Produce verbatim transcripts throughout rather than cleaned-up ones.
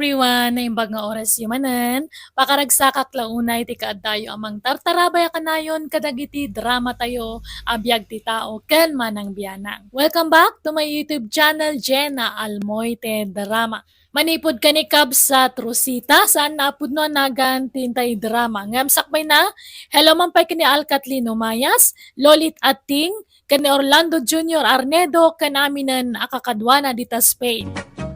everyone, naimbag nga orasyo manen. Pakaragsakak la unay ti kaaddayo a mangtartarabay a kanayon kadagiti dramatayo a biag ti tao ken manang bianang. Welcome back to my YouTube channel, Jenna Almoite Drama. Manipud ken ni Kabsat Rosita, saan na a pudno a nagan ti intay drama. Ngem sakbay na, hello man pay ken ni Al Kathleen Umayas, Lolit Ating, ken ni Orlando Junior Arnedo, ken aminen a kakaduana dita Spain.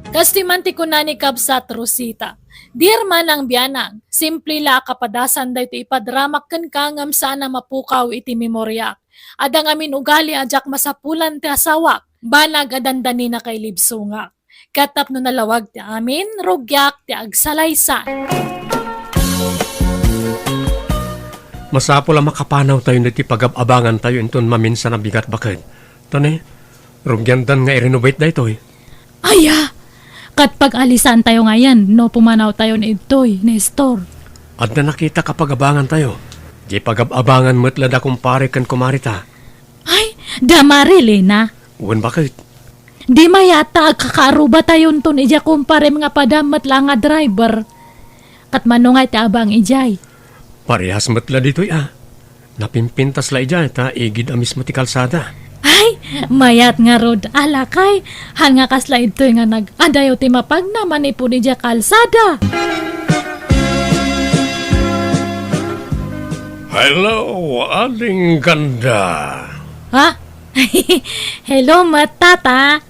Kas ti man ti kuna ni Kabsat Rosita, "Dear manang bianang, simple la a kapadasan daytoy ipadramak kenka ngem saan a mapukaw iti memoriak. Adda ngamin ugali a diak masapulan ti asawak. Banag a dandanina kay libsongak. Ket tapno nalawag ti amin, rugiak ti agsalaysa." Masapul a makapanawtayo iti pagab-abangantayo inton maminsan a bigat, baket. Ta ne, rugiandan nga i-renovate daytoy. Aya! Ket pag-alisantayo ngayen no pumanawtayon idtoy, Nestor. Adda nakitak a pagabangantayo. Di pagab-abangan met la da kumpare ken kumarita. Ay, da Marilena. Wen, baket? Di mayat ta agkakaarubatayon ton idiay kumparem nga padam met la nga driver. Ket mano nga iti abang idiay? Parehas met la ditoy a. Napimpintas la idiay ta igid a mismo ti kalsada. Ay, mayat ngarud, a lakay. Han nga kasla idtoy nga nag-adayo ti mapagna manipud idiay kalsada. Hello, Ading Ganda. Ha? Hello, met, Tata.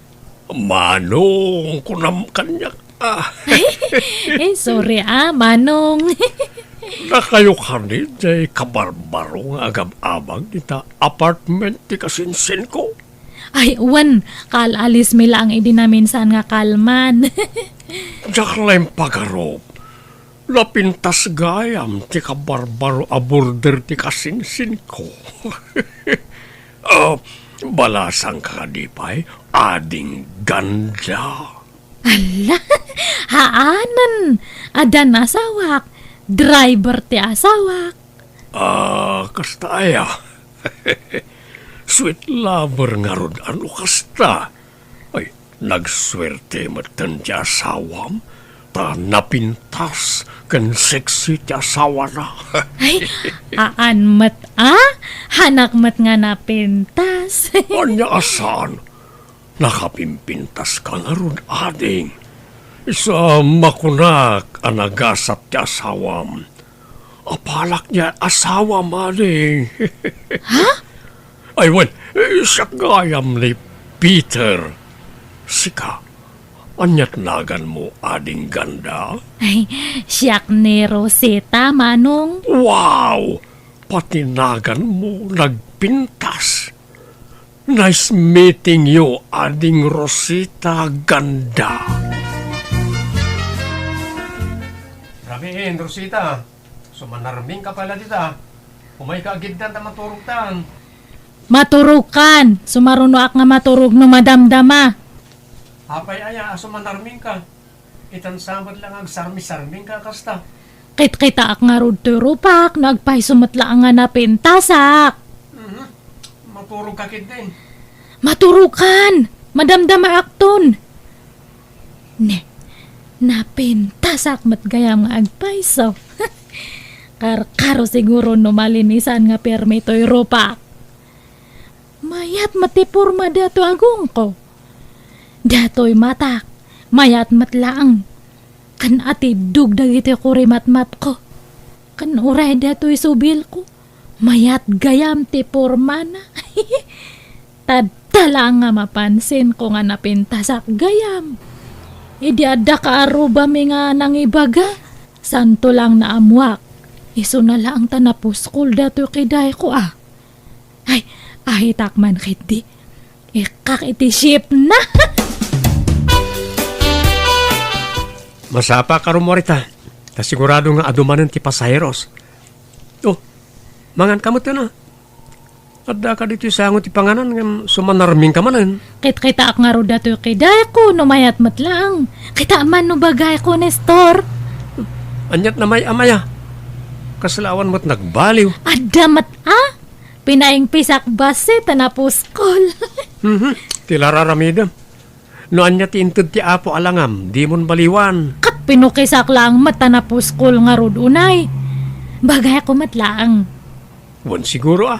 Manong, kunam kaniak, ah. Eh, sorry, ah, Manong. Dakayo kadi diay kabarbaro nga agab-abag dita apartment ti kasinsinko? Ay, wen, kaal-alismi laeng idi naminsan nga kalman. Diak la impagarup. Napintas gayam ti kabarbaro a border ti kasinsinko. Ah, balasangka kadi pay, Ading Ganda? Alla, haanen, addan asawak, driver ti asawak. Ah, kasta aya? Sweet lover ngarud a no kasta. Ay, nagsuerte metten ti asawam, ta napintas ken sexy ti asawana. Ay, aan met, a? Hanak met nga napintas. Ania a saan? Nakapimpintaska ngarud, ading. Isu a makunak a nagasat ti asawam. Apalak diay asawam, ading. Ha? Ay, wen, eh, siak gayam ni Peter. Sika, aniat naganmo, Ading Ganda? Ay, siak ni Rosita, Manong. Wow! Pati naganmo nagpintas. Nice meeting you, Ading Rosita Ganda. Rabiin, Rosita. Sumanarmingka pala dita. Umayka agiddan ta maturogtan. Maturogkan. Sumarunoak nga maturog no madamdama. Apay aya a sumanarmingka? Itan sa met la nga agsarmisarmingka kasta. Kitkitaak ngarud toy rupak no agpayso met la nga napintasak. Mhm. Maturogka ketdin. Maturogkan. Madamdamaakton. Ne, napintasak met gayam nga agpayso. Karkaro siguro no malinisan nga permi toy rupak. Mayat met ti porma datoy agongko. Datoy matak, mayat met laeng. Ken atiddog dagiti kurimatmatko. Ken uray datoy subilko, mayat gayam ti pormana. Tadta laeng nga mapansinko nga napintasak gayam. Idi adda kaarrubami nga nangibaga, santo laeng naammuak. Isuna laeng ta napuskol datoy kidayko a. Ay, ahitak man ketdi. Ikkak iti ship na. Masapa ka rumorita. Ta sigurado nga adu manen ti pasaheros. Oh, mangan ka met na. Adda ka ditoy sango ti panganan ngem sumanarming ka manen. Kitkitaak ngarud datoy kidayko no mayat met laeng. Kita man no bagayko, Nestor. Aniat na may amaya. Kasla awan met nagbaliw. Adda met a? Pinaingpisak bassit ta napuskol. Mhm. Ti la raramidem. No ania ti inted ti Apo a langam, dimon baliwan. Ket Pinukisak laeng met ta napuskol ngarud unay. Bagayko met laeng. Wen siguro, a.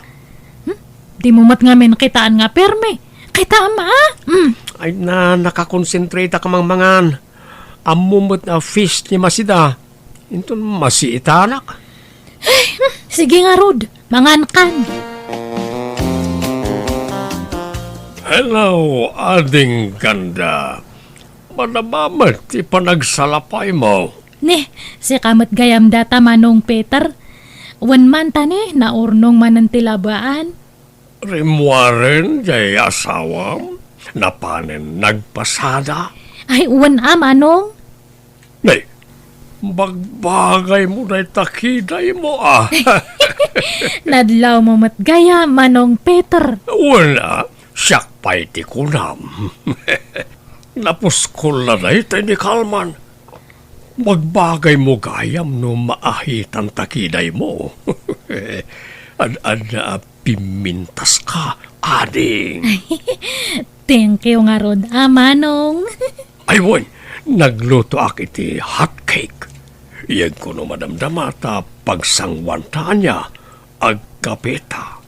Hmm? Dimo met ngamin kitaan nga permi. Kitaem, a? Hmm. Ay na, nakakonsentrate ka mangan. Ammom met a fish ti masida. Inton masiitanak. Sige ngarud, mangankan. Hello, Ading Ganda. Madama met ti panagsalapaymo. Ni, sika met gayam dayta, Manong Peter. Wen man ta ni, naurnong manen ti labaan. Rimmuaren jay asawam? Napanen nagpasada? Ay, wen a, Manong. Nay, bagbagaymo dayta kidaymo, a. Nadlawmo met gayam, Manong Peter. Wen a, siak pay ti kunam. Napuskol la dayta ni Kalman. Bagbagaymo gayam no maahitan ta kidaymo. Ad-adda a pimmintaska, ading. Thank you ngarud, a, Manong. Ay, wen, naglutoak iti hot cake. Yegko no madamdama ta pagsanguanta ania, agkapeta.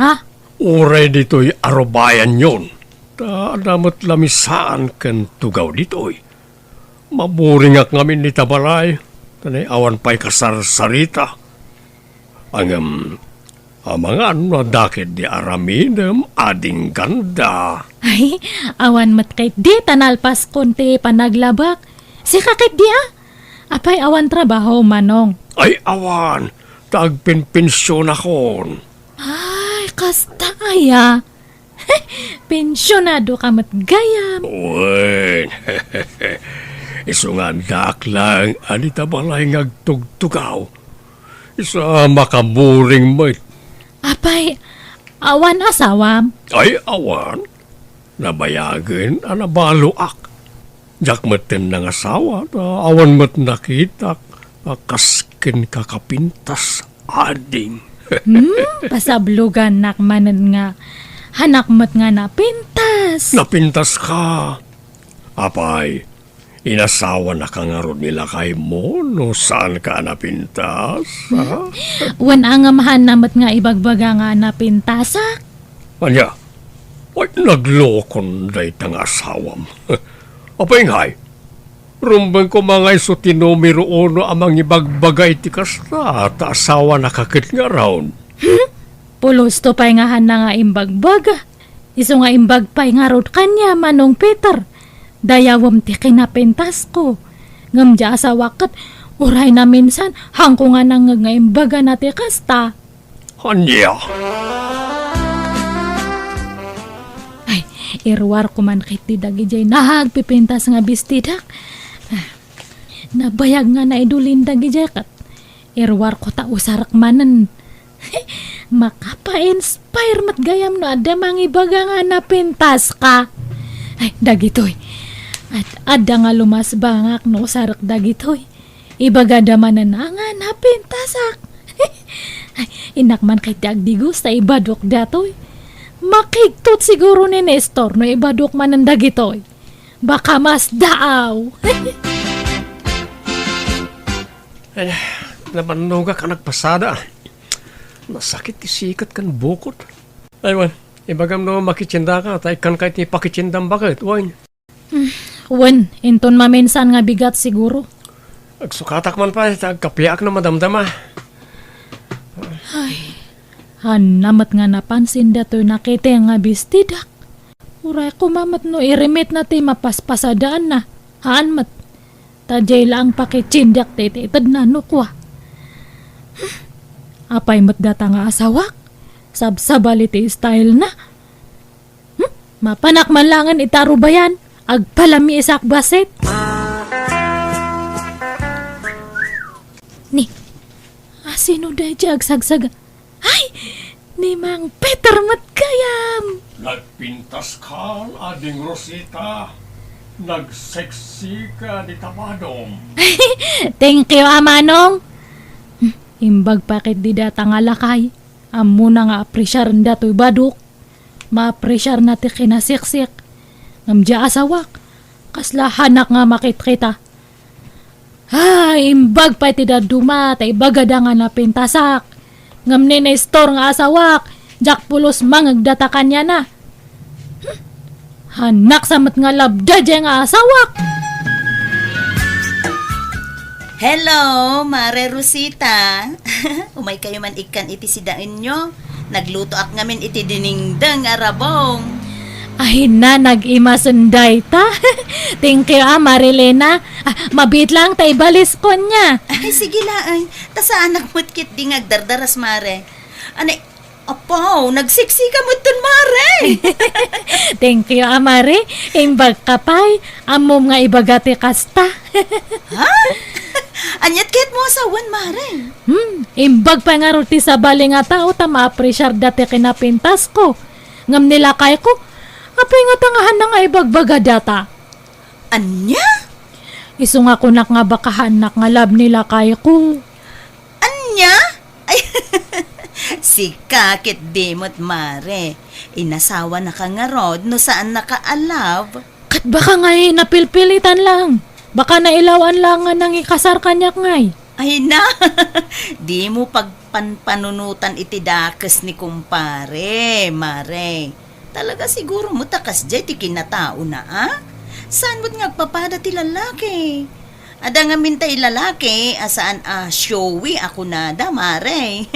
Ha? Uray ditoy arubayanyon. Ta adda met lamisaan ken tugaw ditoy. Maburingak ngamin ita balay, ta nay awan pay kasarsarita. Ngem, amangan no adda ketdi aramidem, Ading Ganda. Ay, awan met ketdi ta nalpaskon ti panaglabak. Sika ketdi, a? Apay, awan trabaho, Manong? Ay, awan. Ta agpenpensionakon. Ay, kasta aya. Pensionado ka met gayam. Wen. Isu nga addaak laeng a dita balay nga agtugtugaw. Isu a makaburing met. Apay, awan asawam? Ay, awan. Nabayagen a nabaloak. Diak metten nangasawa, ta awan met nakitak a kas kenka kapintas, ading. Hmm, pasablogannak manen nga hanak met nga napintas. Napintaska. Apay, inasawanaka ngarud ni lakaymo no saanka a napintas, ha? Wen a ngem haanna met nga ibagbaga nga napintasak. Ania? Ay, naglokon dayta nga asawam. Apay ngay, rumbeng koma nga isu ti numero uno a mangibagbaga iti kasta, ta asawanaka ket ngarud. Hmm? Pulosto pay nga haanna nga imbagbaga. Isu nga imbag pay ngarud kaniam, Manong Peter. Dayawem ti kinapintasko. Ngem diay asawak ket uray naminsan, haanko nga nangngeg nga imbagana ti kasta. Ania? Ay, iruarko man ketdi dagidiay nagpipintas nga bestidak. Ah, nabayag nga naidulin dagidiay ket iruarko ta usarek manen. Makapa-inspire met gayam no adda mangibaga nga napintaska. Ay, dagitoy. Ad-, adda nga lumasbangak no usarek dagitoy. Ibagada manen a nga napintasak. Ay, innak man ketdi agdigos ta ibadok datoy. Makigtot siguro ni Nestor no ibadok manen dagitoy. Baka masdaaw. Ay, nabannogak a nagpasada. Nasakit ti sikat ken bukot. Ay, wen, ibagam no makitiendaka, ta ikkanka iti pakitiendam baket, wen. Hmm, wen, inton maminsan nga bigat siguro. Agsukatak man pay, ta agkapiak no madamdama. Ay, haanna met nga napansin datoy nakiteng nga bestidak. Uray koma met no irimitna ti mapaspasadaanna. Haan met. Ta diay laeng pakitiendak ti itedna no kua. Hmm, apay met data nga asawak? Sabsabali ti stylena. Hmm? Mapanak man laengen ita rubayan, agpalamiisak bassit. Ni, asino daydiay agsagsaga? Ay, ni Mang Peter met gayam. Nagpintaskan, Ading Rosita. Nagseksika dita badom. Thank you, a manong. Hmm, imbag pay ketdi data nga lakay. Ammona nga apresiaren datoy badok. Maapresiarna ti kinasiksik. Ngem diay asawak, kasla hanak nga makitkita. Ay, imbag pay ti dadduma, ta ibagada nga napintasak. Ngem ni Nestor nga asawak, diak pulos mangngegda ta kaniana. Hmm. Hannak sa met nga labda diay nga asawak. Hello, Mare Rosita. Umaykayo man ikkan iti sidaenyo. Naglutoak ngamin iti dinengdeng a rabong. Ay na, nag-imasen dayta. Thank you, ah, Marilena. Ah, mabiit lang ta ibaliskon niya. Ay, sige laeng. Ta saanak met ketdi nga agdardaras, Mare. Anay, apaw, nagseksi ka met ton, Mare. Thank you, ah, Mare. Imbag ka pay. Ammom nga ibaga ti kasta. Ha? Aniat ket mo asawan, Mare? Hmm, imbag pay ngarud ti sabali nga tao ta maapresiarda ti kinapintasko. Ngem ni lakayko, apay ngata nga hanna nga ibagbaga data? Ania? Isu nga kunak nga baka hannak nga love ni lakayko. Ania? Ay, sika ketdi met, Mare. Inasawanaka ngarud no saannaka a love? Ket baka ngay napilpilitan lang. Baka nailawan lang nga nangikasar kaniak ngay. Ay na, dimo pagpanpanunutan iti dakes ni kumpare, Mare. Talaga siguro met a kasdiay ti kinataona, a? Saan met nga agpapada ti lalaki? Adda ngamin tay lalaki a saan a showy a kunada, Mare.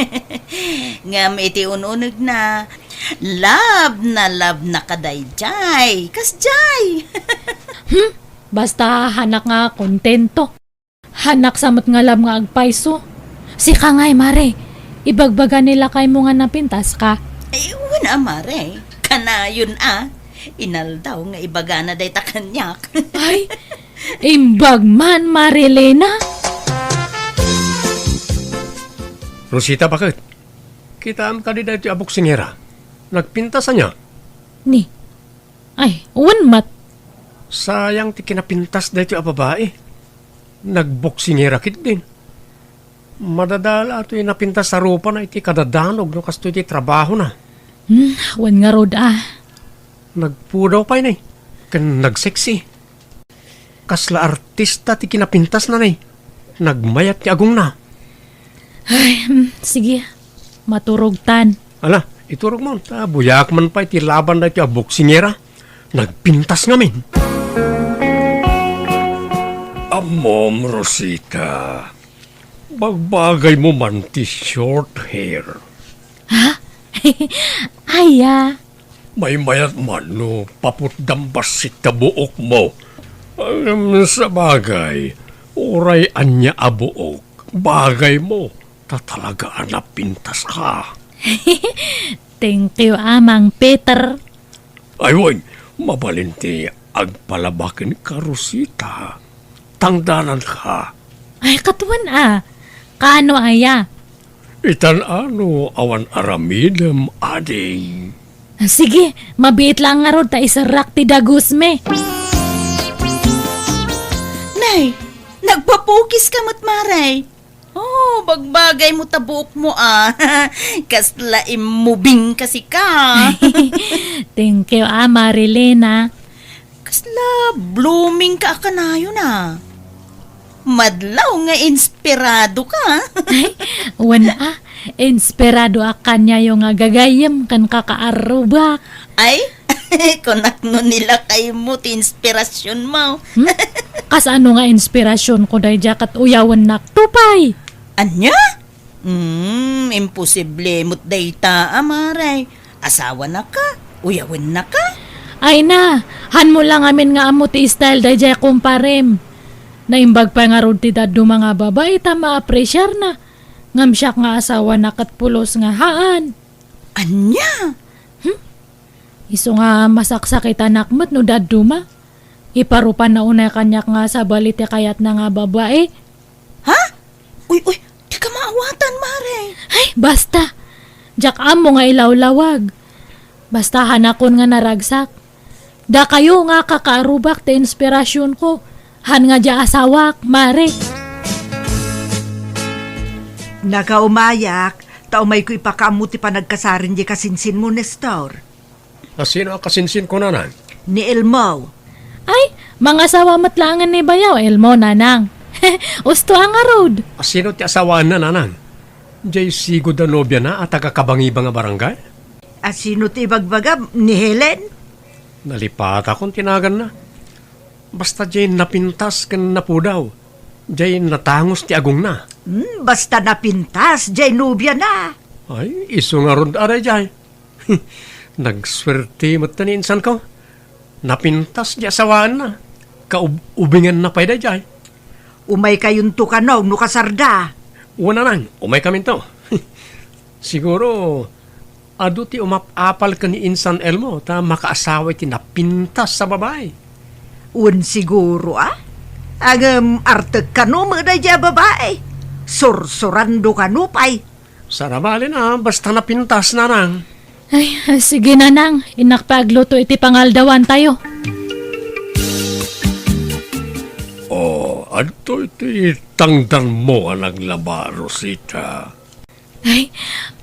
Ngem iti un-unegna, love na love na kadaydiay. Kasdiay! Hmm? Basta hannak nga kontento. Hannak sa met nga love nga agpayso. Sika ngay, Mare. Ibagbaga ni lakaymo nga napintaska. Ay, wen a, Mare. Kanayon a. Inaldaw nga ibagana dayta kaniak. Ay, imbag man, Marilena. Rosita, baket? Kitaem kadi daytoy a boksingera? Nagpintas ania? Ni, ay, wen met. Sayang ti kinapintas daytoy a babai. Nagboksingera ketdin. Madadala toy napintas a rupana iti kadadanog no kastoy ti trabahona. Hmm, wen ngarud a. Nagpudaw pay ni, ken nagseksi. Kasla artista ti kinapintasna ni. Nagmayat ti agongna. Ay, hmm, sige. Maturogtan. Ala, iturogmo, ta buyaak man pay ti laban daytoy a boksingera. Nagpintas ngamin. Ammom, Rosita. Bagbagaymo man ti short hair. Ha? Aya. Maymayat man no paputdam bassit ta buokmo. Ngem sabagay, uray ania a buok, bagaymo, ta talaga a napintaska. Thank you, Amang Peter. Ay, wen, mabalin ti agpalaba kenka, Rosita. Tangdananka. Ay, ket wen a. Kaano aya? Itan a no awan aramidem, ading. Sige, mabiit lang ngarud ta iserrak ti dagusmi. Nay, nagpapukiska met, Mare. Oh, bagbagaymo ta buokmo a. Kasla immubing ka sika. Thank you, a, Marilena. Kasla blooming ka a kanayon a. Madlaw nga inspirado ka. Ay, wen a, inspirado a kaniayo nga gagayyem ken kakaarrubak. Ay, kunak no ni lakaymo ti inspirasionmo. Hmm? Kasano nga inspirasionko daydiay ket uyawennakto pay? Ania? Hmm, imposible met dayta, a, Mare. Asawanaka, uyawennaka. Ay na, hanmo la ngamin nga ammo ti style daydiay kumparem. Naimbag pay ngarud ti dadduma nga babai ta maapresiarna. Ngem siak nga asawana ket pulos nga haan. Ania? Hmm? Isu nga masaksakitanak met no dadduma. Iparupanna unay kaniak nga sabali ti kayatna nga babai. Ha? Uy, uy, dika maawatan, Mare. Ay, basta. Diak ammo nga ilawlawag. Basta hanakon nga naragsak. Dakayo nga kakaarubak ti inspirasionko. Han nga dia asawak, Mare. Nakaumayak, ta umayko ipakaammo ti panagkasaren di kasinsinmo, Nestor. A, sino a kasinsinko, nanang? Ni Elmo. Ay, mangasawa met laengen ni bayaw, Elmo, nanang. Usto a ngarud. A, sino ti asawaanna, nanang? Jay sigud a nobiana a taga-Kabangiba nga barangay? A, sino ti ibagbagam, ni Helen? Nalipatakon ti naganna. Basta jay napintas ken napudaw, jay natangus ti agongna. Hmm, basta napintas jay nobiana. Ay, isu ngarud a dayjay. Nagsuerte met ni insanko. Napintas jay asawaanna. Kaub-, ubinganna pay dayjay. Umaykayonto kano no kasarda. Wen, nanang, umaykaminto. Siguro, adu ti umap-apal ken ni Insan Elmo ta makaasawa iti napintas a babai. Wen siguro, a? Ngem artek kano met daydiay a babai. Sursurando kano pay. Sarabali na, basta napintas, nanang. Ay, sige, nanang. Innak pay agluto iti pangaldawantayo. O, adtoy ti tangdanmo a naglaba, Rosita. Ay,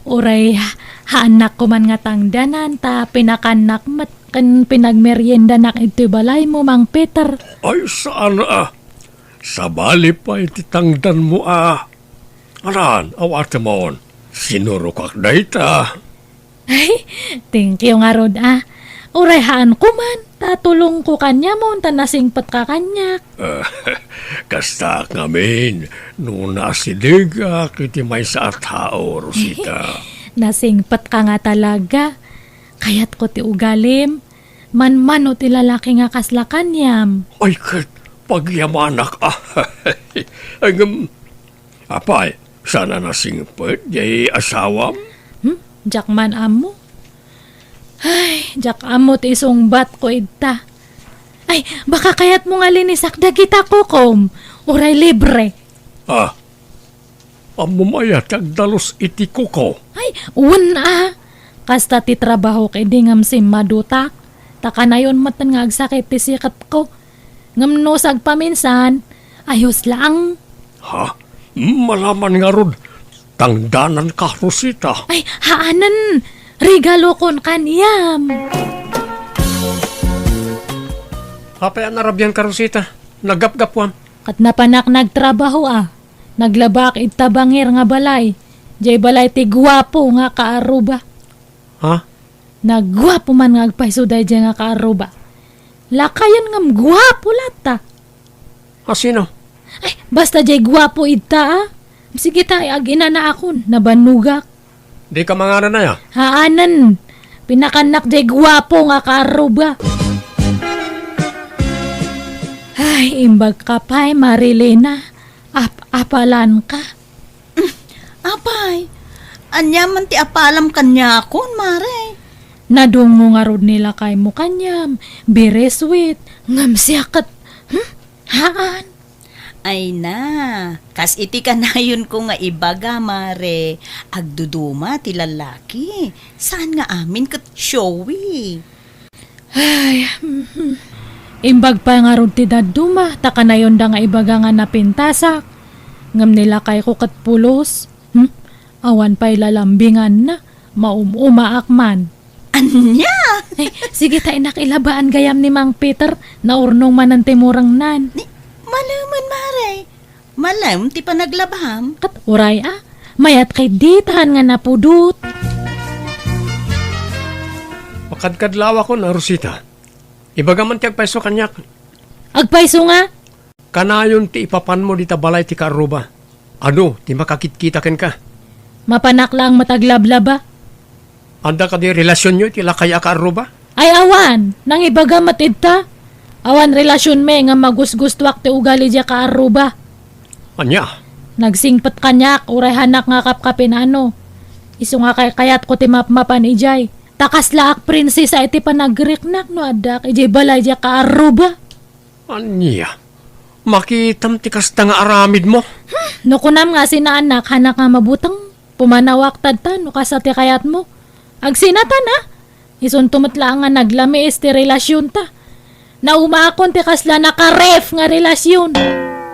uray, haannak koman nga tangdanan, ta pinakannak met ken pinagmeriendanak iti balaymo, Mang Peter. Ay, saan a. Sabali pay ti tangdanmo a. Alan, awatemon. Sinurokak dayta. Ay, thank you ngarud a. Uray haan koman, ta tulongko kaniamon, ta nasingpetka kaniak. Kastaak ngamin, no naasidegak iti maysa a tao, Rosita. Nasingpetka nga talaga. Kayatko ti ugalim. Manmano ti lalaki nga kasla kaniam. Ay, ket pagyamanak a. Ngem, apay, saan a nasingpet jay asawam? Hmm? Diak man ammo. Ay, diak ammo ti isungbatko ita. Ay, baka kayatmo nga linisak dagita kukom. Uray libre. Ah, ammom aya ti agdalus iti kuko? Ay, wen a. Kasta ti trabahok idi ngem simmadutak. Ta kanayon metten nga agsakit ti siketko. Ngem no sagpaminsan, ayos lang. Ha? Malaman ngarud, tangdananka, Rosita. Ay, haanen. Regalokon kaniam. Apay a narabianka, Rosita? Naggapgapuam. Ket napanak nagtrabaho a. Naglabaak ita bangir nga balay. Jay balay ti guapo nga kaarruba. Ha? Nagguapo man nga agpayso daydiay nga kaarruba. Lakayen ngem guapo latta. A, sino? Ay, basta jay guapo ita a. Sige ta, ag-inanaakon, nabannogak. Dika mangaran aya? Haanen. Pinakannak jay guapo nga kaarruba. Ay, imbag ka pay, Marilena. Ap-apalan ka. Apay, ania man ti apalam kaniakon, Mare? Nadungngo ngarud ni lakaymo kaniam, very sweet, ngem siak ket, hmm? Haan. Ay na, kas iti kanayonko nga ibaga, Mare, agduduma ti lalaki. Saan nga amin ket showy. Ay, mhm. Imbag pay ngarud ti dadduma, ta kanayonda nga ibaga nga napintasak. Ngem ni lakayko ket pulos. Hmm? Awan pay lalambinganna, maum-umaak man. Ania? Ay, sige ta, innak, ilabaan gayam ni Mang Peter, naurnong manen ti murengnan. Ni, malemen, Mare. Malem ti panaglabam. Ket uray a, mayat kay ditan nga napudot. Pakadkadlawakon a, Rosita. Ibaga man ti agpayso kaniak. Agpayso nga? Kanayon ti ipapanmo dita balay ti kaarruba. Adu ti makakitkita kenka. Mapanak laeng met aglablaba. Adda kadi relasionyo iti lakay a kaarruba? Ay awan, nangibaga met ita. Awan relasionmi ngem magusgustuak ti ugali diay kaarruba. Ania? Nagsingpet kaniak, uray hanak nga kapkapinano. Isu nga kaykayatko ti mapmapan idiay. Ta kaslaak prinsesa iti panagriknak no addaak idiay balay diay kaarruba. Ania? Makitam ti kasta nga aramidmo? Hmm, no kunam nga sinaanak, hanak nga mabuteng, pumanawak tadta no kasta ti kayatmo. Agsinatan a? Isunto met laeng nga naglamiis ti relasionta. Naumaakon ti kasla nakaref nga relasion.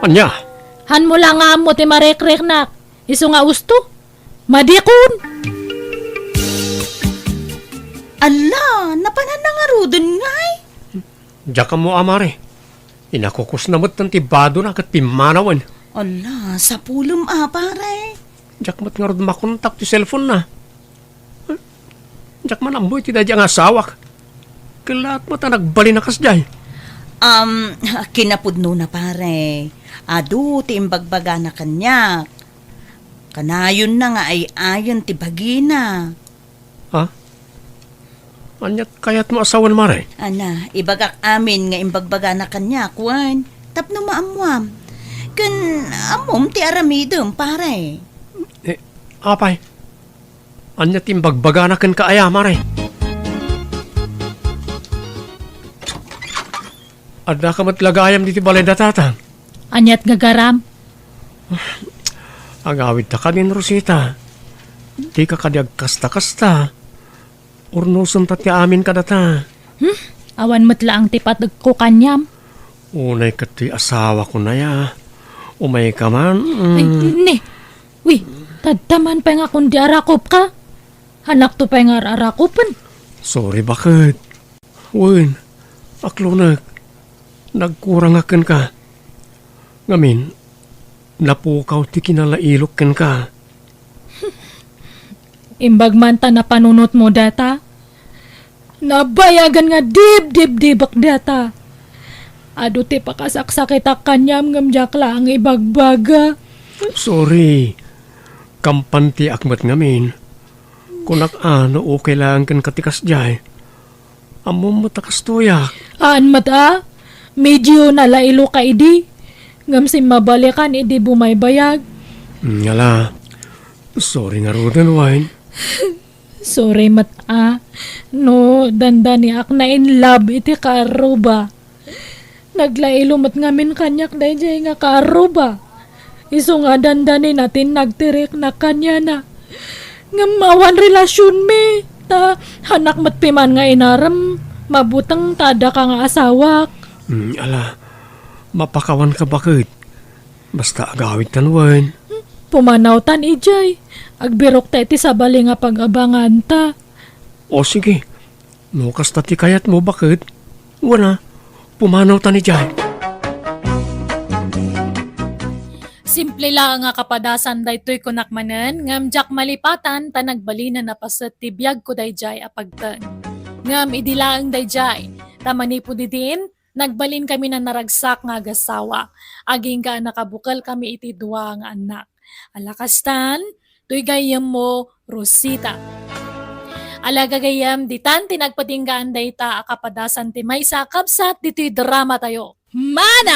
Ania? Hanmo la nga ammo ti marekriknak. Isu nga usto. Madikon. Alla, napananna ngaruden ngay? Diak ammo a, Mare. Inakukusna met ti badona ket pimmanawen. Ala, sapulem a, pare. Diak met ngarud makontak ti cellphone na. Diak man ammo iti daydi nga asawak. Kellaat met a nagbalin a kasdiay. Um, kinapudnona, pare. Adu ti imbagbagana kaniak. Kanayonna nga ay-ayen ti bagina. Ha? Ania ti kayatmo a sawen, mare? Ana, ibagak amin nga imbagbagana kaniak, wen, tapno maammuam. Ken ammom ti aramidem, pare. Eh, apay? Ania ti imbagbagana kenka aya, mare? Addaka met la gayam ditoy balay da tatang? Ania ti gagaram? Agawidta kadin, Rosita. Dika kadi agkasta-kasta. Urnosenta ti amin kadata. Hmm? Awan met laeng ti pategko kaniam. Unay ket ti asawako aya. Umayka man. Mm. Ay, ni. Wi, tadda man pay nga kundi arakopka. Hanakto pay nga ar-arakopen. Sorry, baket. Wen, aklonek, nagkurangak kenka. Ngamin, napukaw ti kinalailok kenka. Imbag man ta napanunotmo data, nabayagan nga dibdibdibak data. Adu ti pakasaksakitak kaniam ngem diak laeng ibagbaga. Sorry. Kampantiak met ngamin. Kunak a no okay laeng kenka ti kasdiay. Ammom met a kastoyak. Haan met a, medyo nalailoka idi. Ngem simmabalikan idi bumaybayag. Mm, ala. Sorry ngaruden, wen. Sorry met a, no dandaniak na in love iti kaarruba. Naglailo met ngamin kaniak daydiay nga kaarruba. Isu nga dandanina ti nagtiriknak kaniana. Ngem awan relasionmi, ta hanak met piman nga inarem, mabuteng ta addaka nga asawak. Mm, ala, mapakawanka baket. Basta agawidtan wen. Pumanawtan idiay. Agbirokta iti sabali nga pag-abanganta. O sige, no kasta ti kayatmo, baket, wen a, pumanawtan idiay. Simple laeng a kapadasan daytoy kunak manen, ngem diak malipatan ta nagbalinen a paset ti biagko daydiay a pagteng. Ngem idi laeng daydiay, ta manipud idin, nagbalinkami a naragsak nga agasawa, agingga a nakabukelkami iti dua nga annak. Ala kastan, toy gayyemmo, Rosita. Ala gagayyem, ditan ti nagpatinggaan dayta a kapadasan ti maysa a kabsat ditoy dramatayo. Manang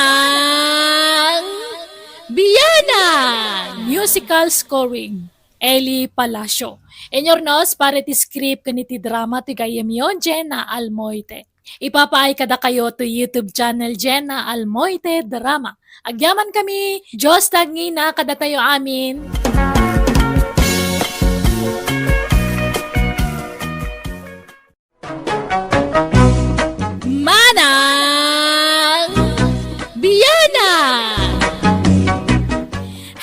Bianang! Musical scoring, Eli Palacio. Inurnos para iti script ken iti drama ti gayyemyo, Jenna Almoite. Ipapaay kadakayo to YouTube channel Jenna Almoite Drama. Agyamankami, Dios ti agngina kadatayo amin. Manang Bianang!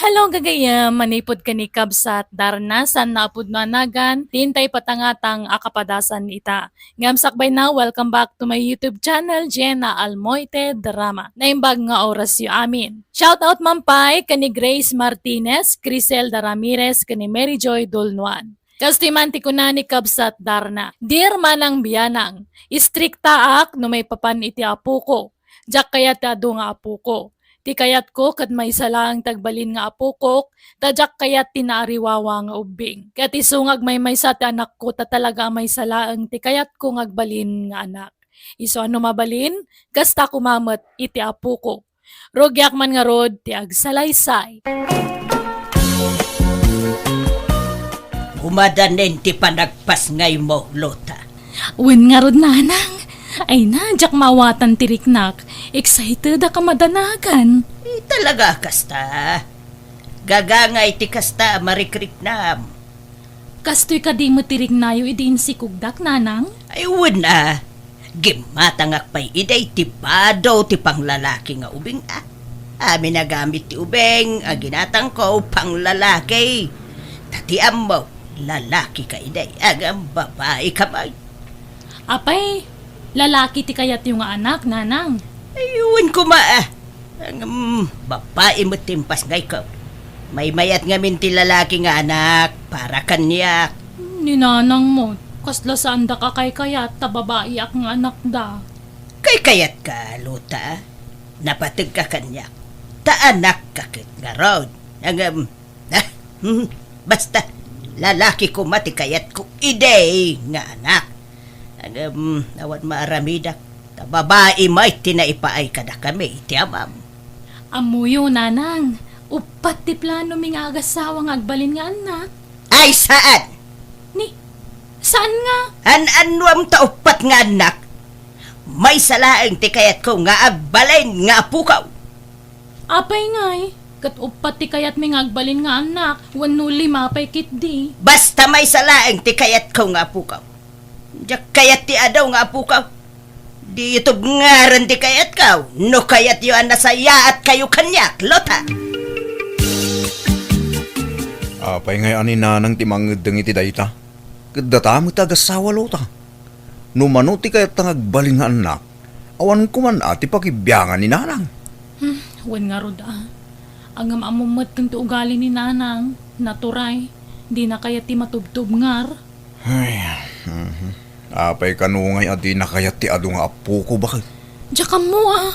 Hello, gagayyem, manipud ken ni kabsat Darna, saan nga a pudno a nagan, ti intay patangatang a kapadasan ita. Ngem sakbayna, welcome back to my YouTube channel, Jenna Almoite Drama. Naimbag nga orasyo amin. Shout out man pay ken ni Grace Martinez, Criselda Ramirez, ken ni Mary Joy Dulnuan. Kastoy man ti kuna ni kabsat Darna, "Dear Manang Bianang, istriktaak no maipapan iti apoko. Diak kayat ti adu nga apoko. Ti kayatko ket maysa laeng ti agbalin nga apokok, ta diak kayat ti naariwawa nga ubbing. Ket isu nga agmaymaysa ti anakko ta talaga a maysa laeng ti kayatko nga agbalin nga anak. Isu a no mabalin, kasta koma met iti apoko. Rugiak man ngarud ti agsalaysay." Umadanen ti panagpasngaymo, Lota. Wen ngarud, nanang. Ay na, diak maawatan ti riknak. Excited a kamadanagan. Eh, talaga kasta. Gagangay ti kasta a marikriknam. Kastoy kadi met ti riknayo idi insikogdak, nanang? Ay, wen a. Gimmatangak pay idi ti bado ti panglalaki nga ubing a. Amin a gamit ti ubing a ginatangko panglalaki. Ta ti ammo, lalaki ka idi, ngem babai ka met. Apay, lalaki ti kayatyo nga anak, nanang? Ay, wen koma, ah. Ngem, babai met ti impasngayko. Maymayat ngamin ti lalaki nga anak para kaniak. Ni nanang met, kasla saandak a kaykayat ta babaiak nga anakda. Kaykayatka, Lota. Napategka kaniak. Ta anakka ket ngarud. Ngem, ah, hmm, basta, lalaki koma ti kayatko idi nga anak. Ngem, awan maaramidak. Ta babai met ti naipaay kadakami ti amam. Ammoyo, nanang, uppat ti planomi nga agasawa nga agbalin nga annak. Ay, saan! Ni, saan nga? An-annuam ta uppat nga annak? Maysa laeng ti kayatko nga agbalin nga apukaw. Apay ngay, ket uppat ti kayatmi nga agbalin nga annak, wenno lima pay ketdi. Basta maysa laeng ti kayatko nga apukaw. Diak kayat ti adu nga apukaw. Diyo tubngaren ti kayatko. No kayatyo a nasayaatkayo kaniak, Lota. Apay ngay a ni nanang ti mangeddeng iti dayta? Ket data met ti agasawa, Lota. No mano ti kayatta nga agbalin nga annak, awan koman a ti pakibiangan ni nanang. Hmm, wen ngarud a. Ngem ammom met ti ugali ni nanang, naturay, dina kayat ti matubtubngar. Ay, mhm. Apay kano ngay a dina kayat ti adu nga apoko, baket? Diak ammo a.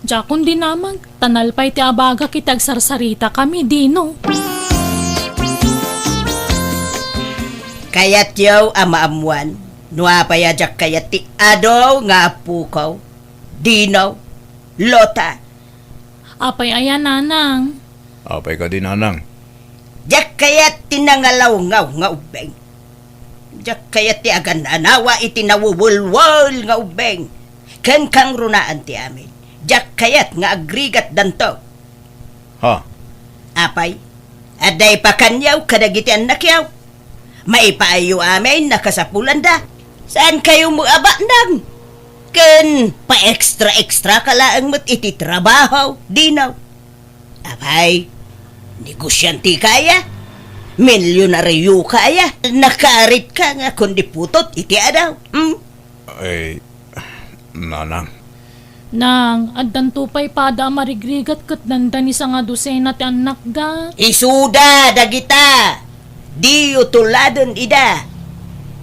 Diakon dinamag, ta nalpay ti abagak iti agsarsaritakami, Dino. Kayatyo a maammuan no apay a diak kayat ti adu nga apuko, Dino, Lota. Apay aya, nanang? Apay kadi, nanang? Diak kayat ti nangalawngaw nga ubbing. Diak kayat ti agan-anawa iti nawuwulwul nga ubbing. Ken kangrunaan ti amin. Diak kayat nga agrigatdanto. Ha? Apay, adda ipakaniaw kadagiti annakyaw. Maipaayyo amin a kasapulanda. Saankayo met a baknang. Ken pa-extra-extra ka laeng met iti trabaho, Dino. Apay, negosyante ka aya? Milyonaryo ka aya? Nakaritka nga kundi putot iti adaw, hmm? Ay, nanang. Nang, addanto pay pada a marigrigat ket dandani sanga dosena ti annakda. Isuda dagita! Diyo tuladen ida!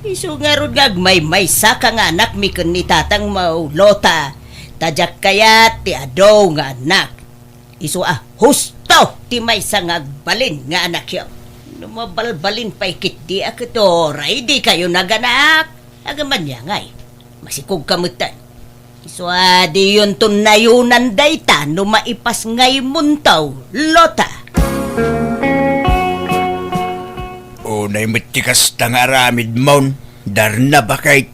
Isu ngarud nga agmaymaysa ka nga anakmi ken ni tatangmo, Lota, ta diak kayat ti adu nga annak. Isu a husto ti maysa nga agbalin nga anakyo. No mabalbalin pay ketdi a ket uray dikayo naganak. Agmaniangay, masikog ka metten. Isu a diyonto nayonan dayta no maipasngaymonto, Lota. Unay met ti kasta nga aramidmon, Darna, baket.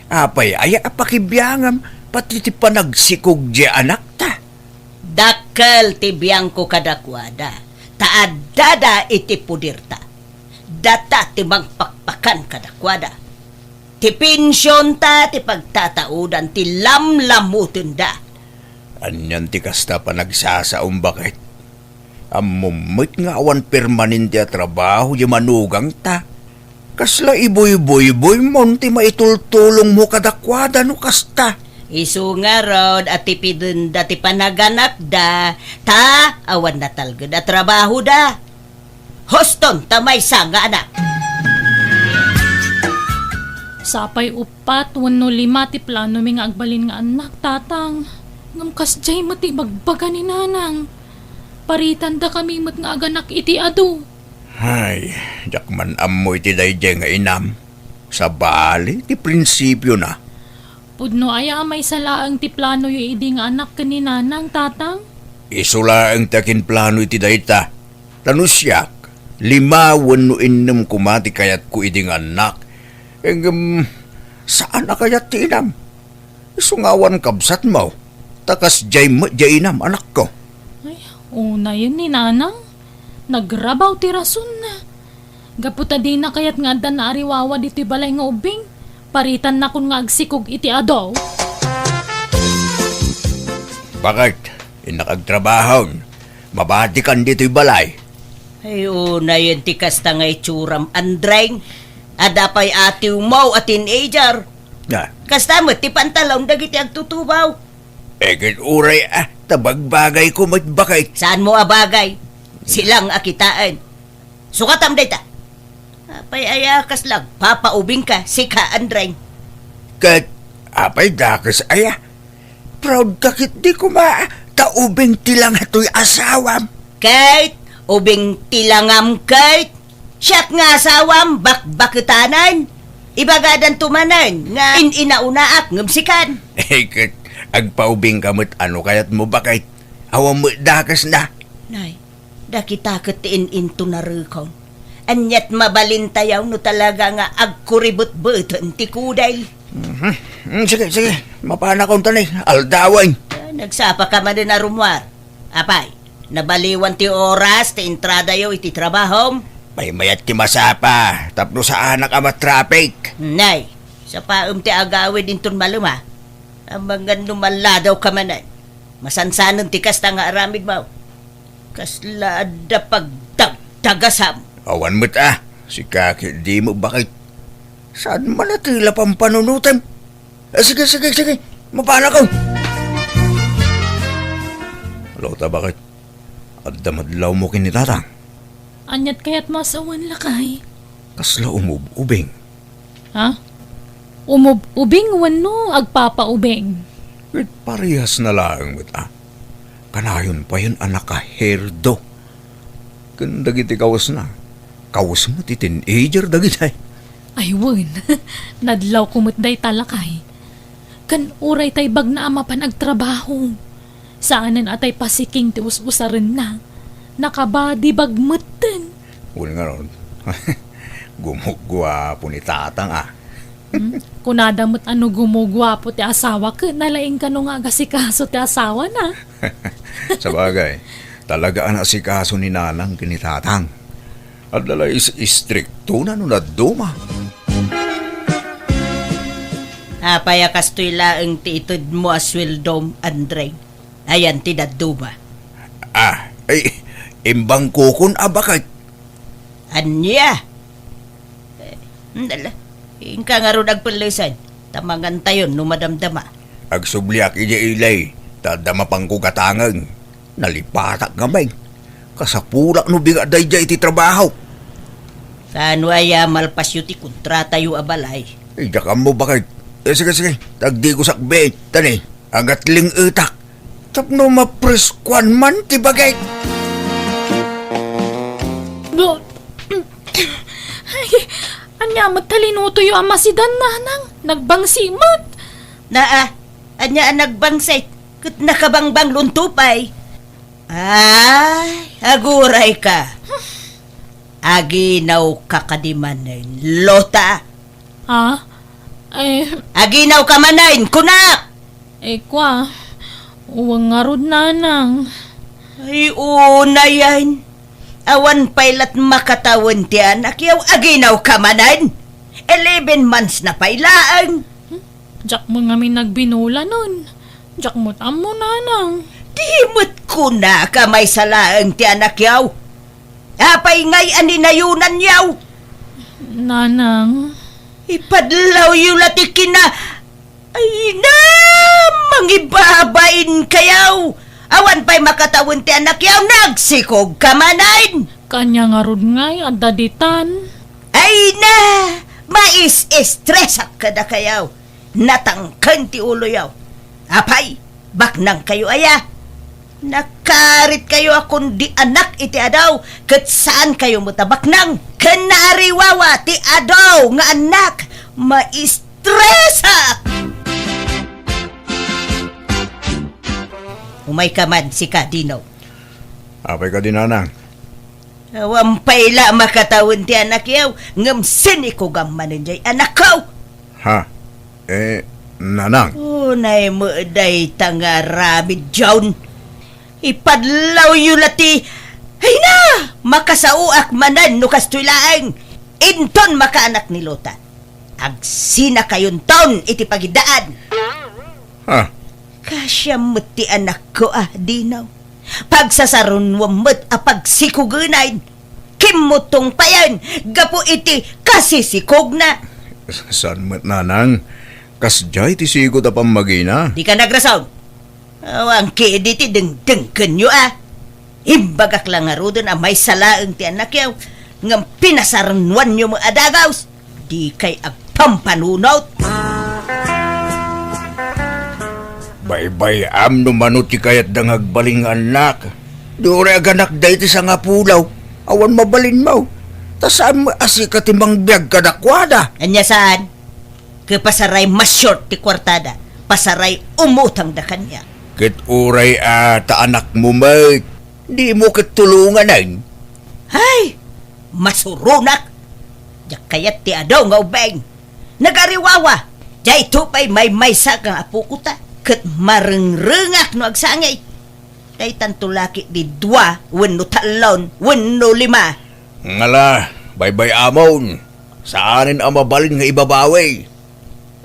Apay aya a pakibiangam pati ti panagsikog diay anakta? Dakkel ti biangko kadakuada, ta addada iti poderta. Data ti mangpakpakan kadakuada. Ti pensionta ti pagtataodan ti lamlamutenda. Anian ti kasta a panagsasaom, baket? Ammom met nga awan permanente a trabaho diay manugangta. Kasla ibuybuybuymon ti maitultulongmo kadakuada no kasta. Isu ngarud a tipidenda ti panaganakda, ta awan natalged a trabahoda. Huston ta maysa nga anak. Sapay uppat wenno lima ti planomi nga agbalin nga annak, Tatang. Ngem kasdiay met ti ibagbaga ni Nanang. Paritandakami met nga aganak iti adu. Ay, diak man ammo iti daydiay nga inam. Sabali ti prinsipiona. Pudno aya a maysa laeng ti planoyo idi nga anak ken ni Nanang, Tatang? Isu laeng ti akinplano iti dayta. Ta no siak, lima wenno innem koma ti kayatko idi nga annak. Ngem, saan a kayat ti inam. Isu nga awan kabsatmo, ta kasdiay met diay inam, anakko. Ay, unayen ni Nanang. Nagrabaw ti rasonna. Gapu ta dina kayat nga adda naariwawa ditoy balay nga ubbing, paritannakon nga agsikog iti adu. Baket, innak agtrabahon. Mabatikan ditoy balay. Ay, unayen ti kasta nga itsuram, Andreng. Adda pay atiwmo a teenager. Ah. Kasta met ti pantalon dagiti agtutubaw. Eh, ket uray, ah, ta bagbagayko met, baket. Saanmo a bagay? Silang a kitaen. Sukatam dayta. Apay aya kasla agpapaubingka, sika, Andreng? Ket, apay dakes aya? Proud ka ketdi koma, ta ubing ti langatoy asawam. Ket, ubing ti langam ket, siak nga asawam, bakbaketanan. Ibagadanto manen nga in-inaunaak ngem sikan. Eh, ket agpaubingka met a no kayatmo, baket. Awan met dakesna. Nay, dakita ket ti in-intunarekon. Ania't mabalintayaw no talaga nga agkuribetbeten ti kudel. Mhm. Mm, sige, sige. Mapanakon ta ni, aldawen. Ah, nagsapaka manen a rummuar. Apay, nabaliwan ti oras ti entradayo iti trabahom? Maymayat ti masapa, tapno saanak a matraffic. Nay, sapaem ti agawid inton malem a. Amangan no malladawka manen. Masansanen ti kasta nga aramidmo. Kasla adda pagdagdagasam. Awan met a, sika ketdi met, baket. Saan man a tila pampanunotem? Eh, sige, sige, sige. Mapanakon. Lota, baket? Adda madlawmo ken ni tatang? Ania't kayatmo a sawen, lakay? Kasla umub-ubing. Ha? Umub-ubing wenno agpapaubing? Ket parehasna laeng met a. Kanayon payen a nakahairdo. Ken dagiti kawesna, kawes met ti teenager dagitay. Ay, wen. Nadlawko met dayta, lakay. Ken uray tay bagna a mapan agtrabaho. Saanen a tay pasiking ti us-usarenna. Nakabadibag metten. Wen ngarud, gumuguapo ni tatang a. Hmm? Kunada met a no gumuguapo ti asawa ket nalaing kano nga agasikaso ti asawana. Sabagay, talaga a naasikaso ni nanang ken ni tatang. Adda la is-, istriktona no dadduma. Apay a kastoy laeng ti itedmo a sueldom, Andre? Ayan ti dadduma. Ah, ay, imbangkokon a baket. Ania? Eh, nala, inka ngarud agpellesen, ta mangantayon no madamdama. Agsubliak idiay ilay, ta adda mapangko gatangen. Nalipatak ngamin. Kasapulak no bigat daydiay iti trabaho. Kaano aya malpasyo ti kontratayo a balay? Ay, diak ammo, baket. Eh, sige, sige. Tagdi ko sakbit. Tani, agatling-etak. Tapno mapreskuan man ti baket. Ay, ania met ta linutoyo a masidan, nanang? Nagbangsi met. Naa, ania a nagbangsit? Ket nakabangbang lunto pay. Ay, aguray ka. Aginaw ka kadi manen, Lota. Ha? Eh, Aginaw ka manen, kunak! Eh, kwa, uwang ngarud, nanang. Ay, unayan. Awan pay lat makatawen ti anakyaw, aginaw ka manen. Eleven months na pay laeng. Diak mo ngamin nagbinulanon. Diak met ammo, nanang. Di met kunaka maysa laeng ti anakyaw. Apay ngay a ninayonanyaw? Nanang. Ipadlawyo la ti kina-, ay na, mangibabain kayaw. Awan pay makatawen ti anakyaw, nagsikog ka manen. Kanya ngarud ngay, adda ditan. Ay na, mais-estresak kadakayaw. Natangken ti uloyaw. Apay, baknangkayo aya? Nakaritkayo a kundi anak iti adaw, ket saankayo met a baknang. Ken naariwawa ti adaw nga annak, maistresak! Umayka man, sika, Dino. Apay kadi, nanang? Awan pay la makatawen ti anakyaw, ngem sinikogam manen jay anakko. Ha? Eh, nanang? Unay met dayta nga aramid, John. Ipadlawyo la ti, ay na! Makasaoak manen no kastoy laeng. Inton makaanak ni Lota, agsinakayonton iti pagiddaan. Ha? Kasiam met ti anakko a, Dino. Pagsasarunoam met a pagsikugenan. Kimmutong payen gapu iti kasisikogna. Saan met, nanang? Kasdiay ti sigud a pammagina. Dika nagrason. Awan ketdi ti dengdengkenyo, a. Imbagak la ngaruden a maysa laeng ti annakyo, ngem pinasarennoanyo met a dagaws. Dikay agpampanunot. Baybay-am no mano ti kayatda nga agbalin nga annak. Di uray aganakda iti sangapulo. Awan mabalinmo. Ta saan met a sika ti mangbiag kadakuada? Ania saan? Ket pasaray ma-short ti kuartada. Pasaray umutangda kaniak. Ket uray a ta anakmo met, dimo ket tulonganen? Ay! Masuronak! Diak kayat ti adu nga ubing. Nagariwawa! Daytoy pay maymaysa nga apoko ta, ket marengrengak no agsangit. Daytanto la ketdi dua wenno tallo wenno lima. Ngala, baybay-amon. Saanen a mabalin nga ibabawi.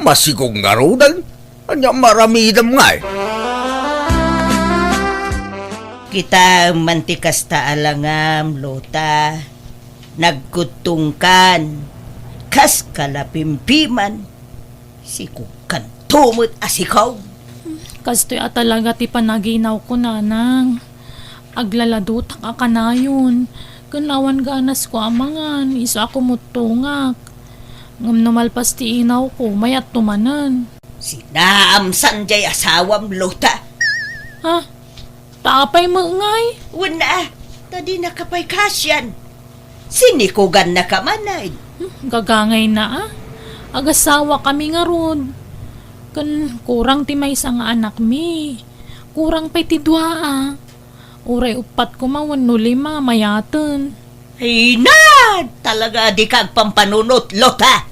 Masikog ngaruden. Ania maramidem ngay? Kitaem man ti kasta a langam, Lota. Nagkuttongkan. Kas kalapimpiman. Sikogkanto met a sikog. Kastoy a talaga ti panaginawko, nanang. Aglaladotak a kanayon, ken awan ganasko a mangan, isu a kumuttongak. Ngem no malpas ti inawko, mayatto manen. Sinaamsan jay asawam, Lota. Ha? Ta apay met ngay? Wen a, ta dinaka pay kasian. Sinikogannaka manen. Hmm, gagangayna a. Agasawakami ngarud. Ken kurang ti maysa nga anakmi. Kurang pay ti dua a. Uray uppat koma wenno lima, mayaten. Ay na! Talaga a dika agpampanunot, Lota!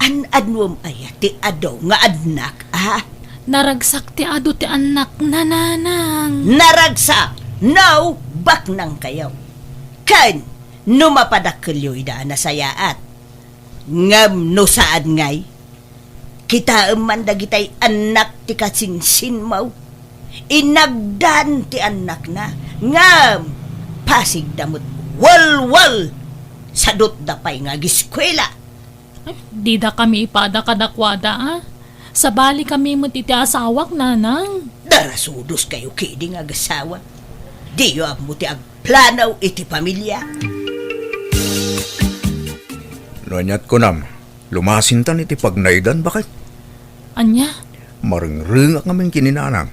An-anuem aya ti adu nga annak, a? Naragsak ti adu ti annakna, nanang. Naragsak? No, baknangkayo. Ken, no mapadakkelyo ida a nasayaat. Ngem no saan ngay, kitaem man dagitay annak ti kasinsinmo. Inagdan ti annakna, ngem pasigda met walwal. Sadutda pay nga agiskuela. Ay, didakami ipada kadakuada, a. Sabalikami met iti asawak, nanang. Darasudoskayo ketdi nga agasawa. Diyo ammo ti agplano iti pamilia. No aniat kunam, lumasintan iti pagnaedan, baket. Ania? Marengrengak ngamin ken ni nanang.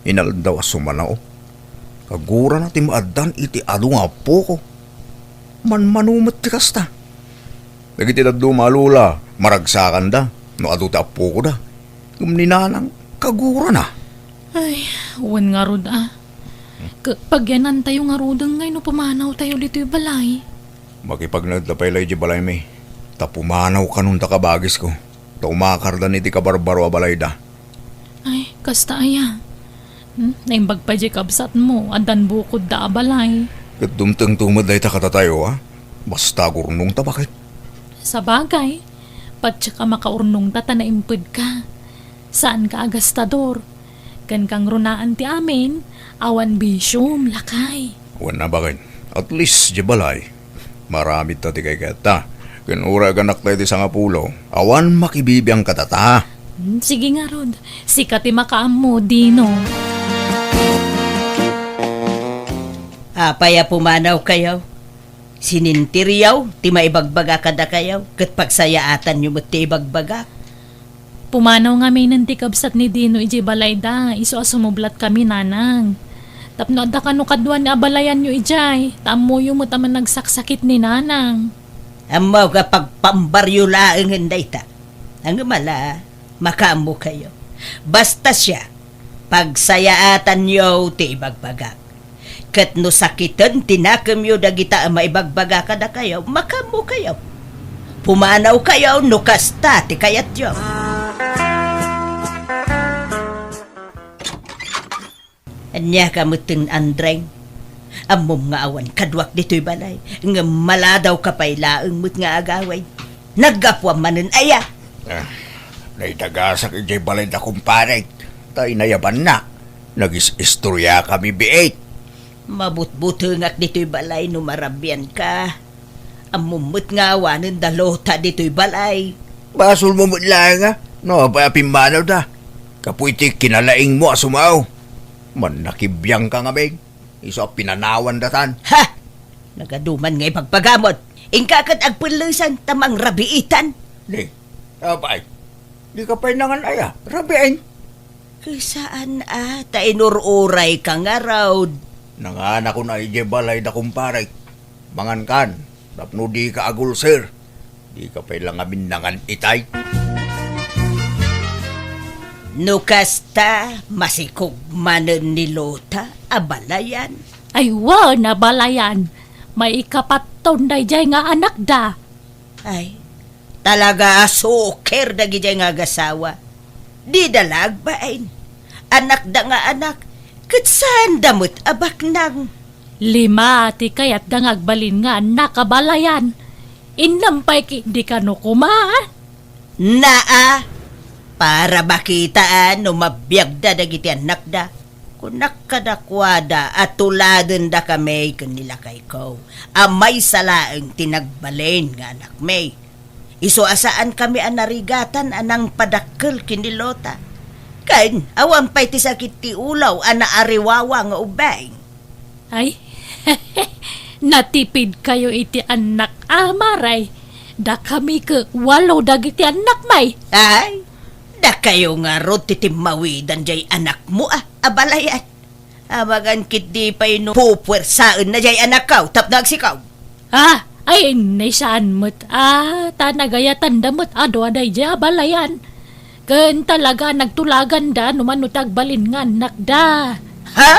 Inaldaw a sumanaw. Kagurana ti maaddan iti adu nga appoko. Manmano met ti kasta. Dagiti dadduma a lola, maragsakanda no adu ti appokoda. Ngem ni nanang, kagurana. Ay, wen ngarud a. Ket pagyanantayo ngaruden ngay no pumanawtayo ditoy balay. Makipagnaedda pay la idiay balaymi. Ta pumanaw kanon ta kabagisko. Ta umakardan iti kabarbaro a balayda. Ay, kasta aya. Hmm, naimbag pay diay kabsatmo, addan bukodda a balay. Ket dumtengto met dayta kadatayo, a? Basta agurnongta, baket. Sabagay, patiek a makaurnongta ta naimpedka. Saanka a gastador. Ken kangrunaan ti amin, awan bisiom, lakay. Wen a, baket. At least, diay balay. Maramidta ti kaykayatta. Ken uray aganakta iti sangapulo, awan makibibiang kadata. Hmm, sige ngarud. Sika ti makaammo, Dino. Apay a pumanawkayo? Sininteryo ti maibagbaga kadakayo, ket pagsayaatanyo met ti ibagbagak. Pumanaw ngaminen ti kabsat ni Dino idiay balayda, isu a sumublatkami, nanang. Tapno adda kano kaduan nga abalayanyo idiay, ta ammoyo met a managsaksakit ni nanang. Ammok a pagpaambaryo laengen dayta. Ngem ala, makaammokayo. Basta siak, pagsayaatanyo ti ibagbagak. Ket no sakiten ti nakemyo dagita a maibagbaga kadakayo, makaammokayo. Pumanawkayo no kasta ti kayatyo. Ania ka metten, Andreng? Ammom nga awan kaduak ditoy balay, ngem maladawka pay laeng met nga agawid. Naggapuam manen aya? Ah, naidagasak idiay balay da kumparek, ta inayabanna. Nagis-istoriakami biit. Mabutbutengak ditoy balay no marabianka. Ammom met nga awanen da Lota ditoy balay. Basolmo met laeng a, no apay a pimmanawda. Gapu iti kinalaingmo a sumaw. Mannakibiangka ngamin. Isu a pinanawan datan. Ha! Nagaduman nga ipagpagamot. Inka ket agpellesan ta mangrabiitan. Ni, apay, dika pay nangan aya, rabiin. Saan a, ta inur-urayka ngarud. Nanganakon a idiay balay da kumparek. Mangankan, tapno dika agulser. Dika pay la ngamin nangan itay. No kasta, masikog manen ni Lota a balayan. Ay, wen a balayan. Maikapatton daydiay nga anakda. Ay, talaga a suker dagidiay nga agasawa. Dida la agbain. Anakda nga anak, ket saanda met a baknang. Lima ti kayatda nga agbalin nga annak a balayan. Innem pay ket di kano koma. Naa, para makitaan no mabiagda dagiti annakda. Kunak kadakuada a tuladendakami ken ni lakayko a maysa laeng ti nagbalin nga anakmi. Isu a saankami a narigatan a nangpadakkel ken ni Lota. Ken awan pay ti sakit ti ulaw a naariwawa nga ubing. Ay, natipidkayo iti annak a maray. Dakami ket walo dagiti annakmi. Ay, dakayo ngarud ti timmawidan diay anakmo a, a balayan. Amangan ketdi pay no pupuersaenna diay anakko tapno agsikaw. Ah, ay, ni saan met a, ta nagayatanda met a dua daydiay a balayan. Ken talaga a nagtulaganda no mano ti agbalin nga annakda. Ha?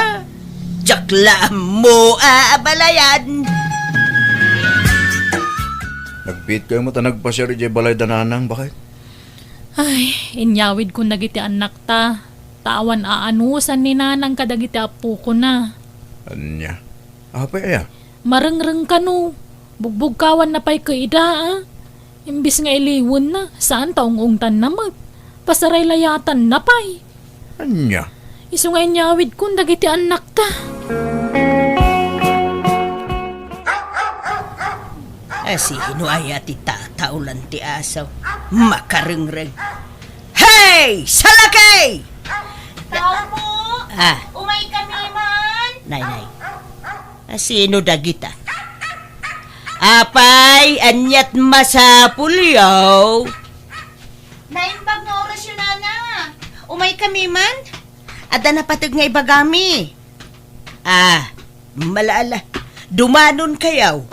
Diak la ammo a, a balayan. Nagbiitkayo met a nagpasiar idiay balay da nanang, baket? Ay, inyawidkon dagiti annakta. Ta awan aanusan ni nanang kadagiti appokona. Ania? Apay aya? Marengreng kano. Bugbugkawanna pay ket ida, a. Imbes nga iliwenna, saan ta ung-ungtanna met. Pasaraylayatanna pay. Ania? Isu nga inyawidkon dagiti annakta. Asino aya ti tataolan ti aso? Makarengreng. Hey! Salakey! Tao po! Ah. Umay kami man! Nay, nay. Asino dagita? Apay, aniat masapulyo? Naimbag nga orasyo, nana. Umay kami man? Adda napateg nga ibagami. Ah, malaala. Dumanonkayo.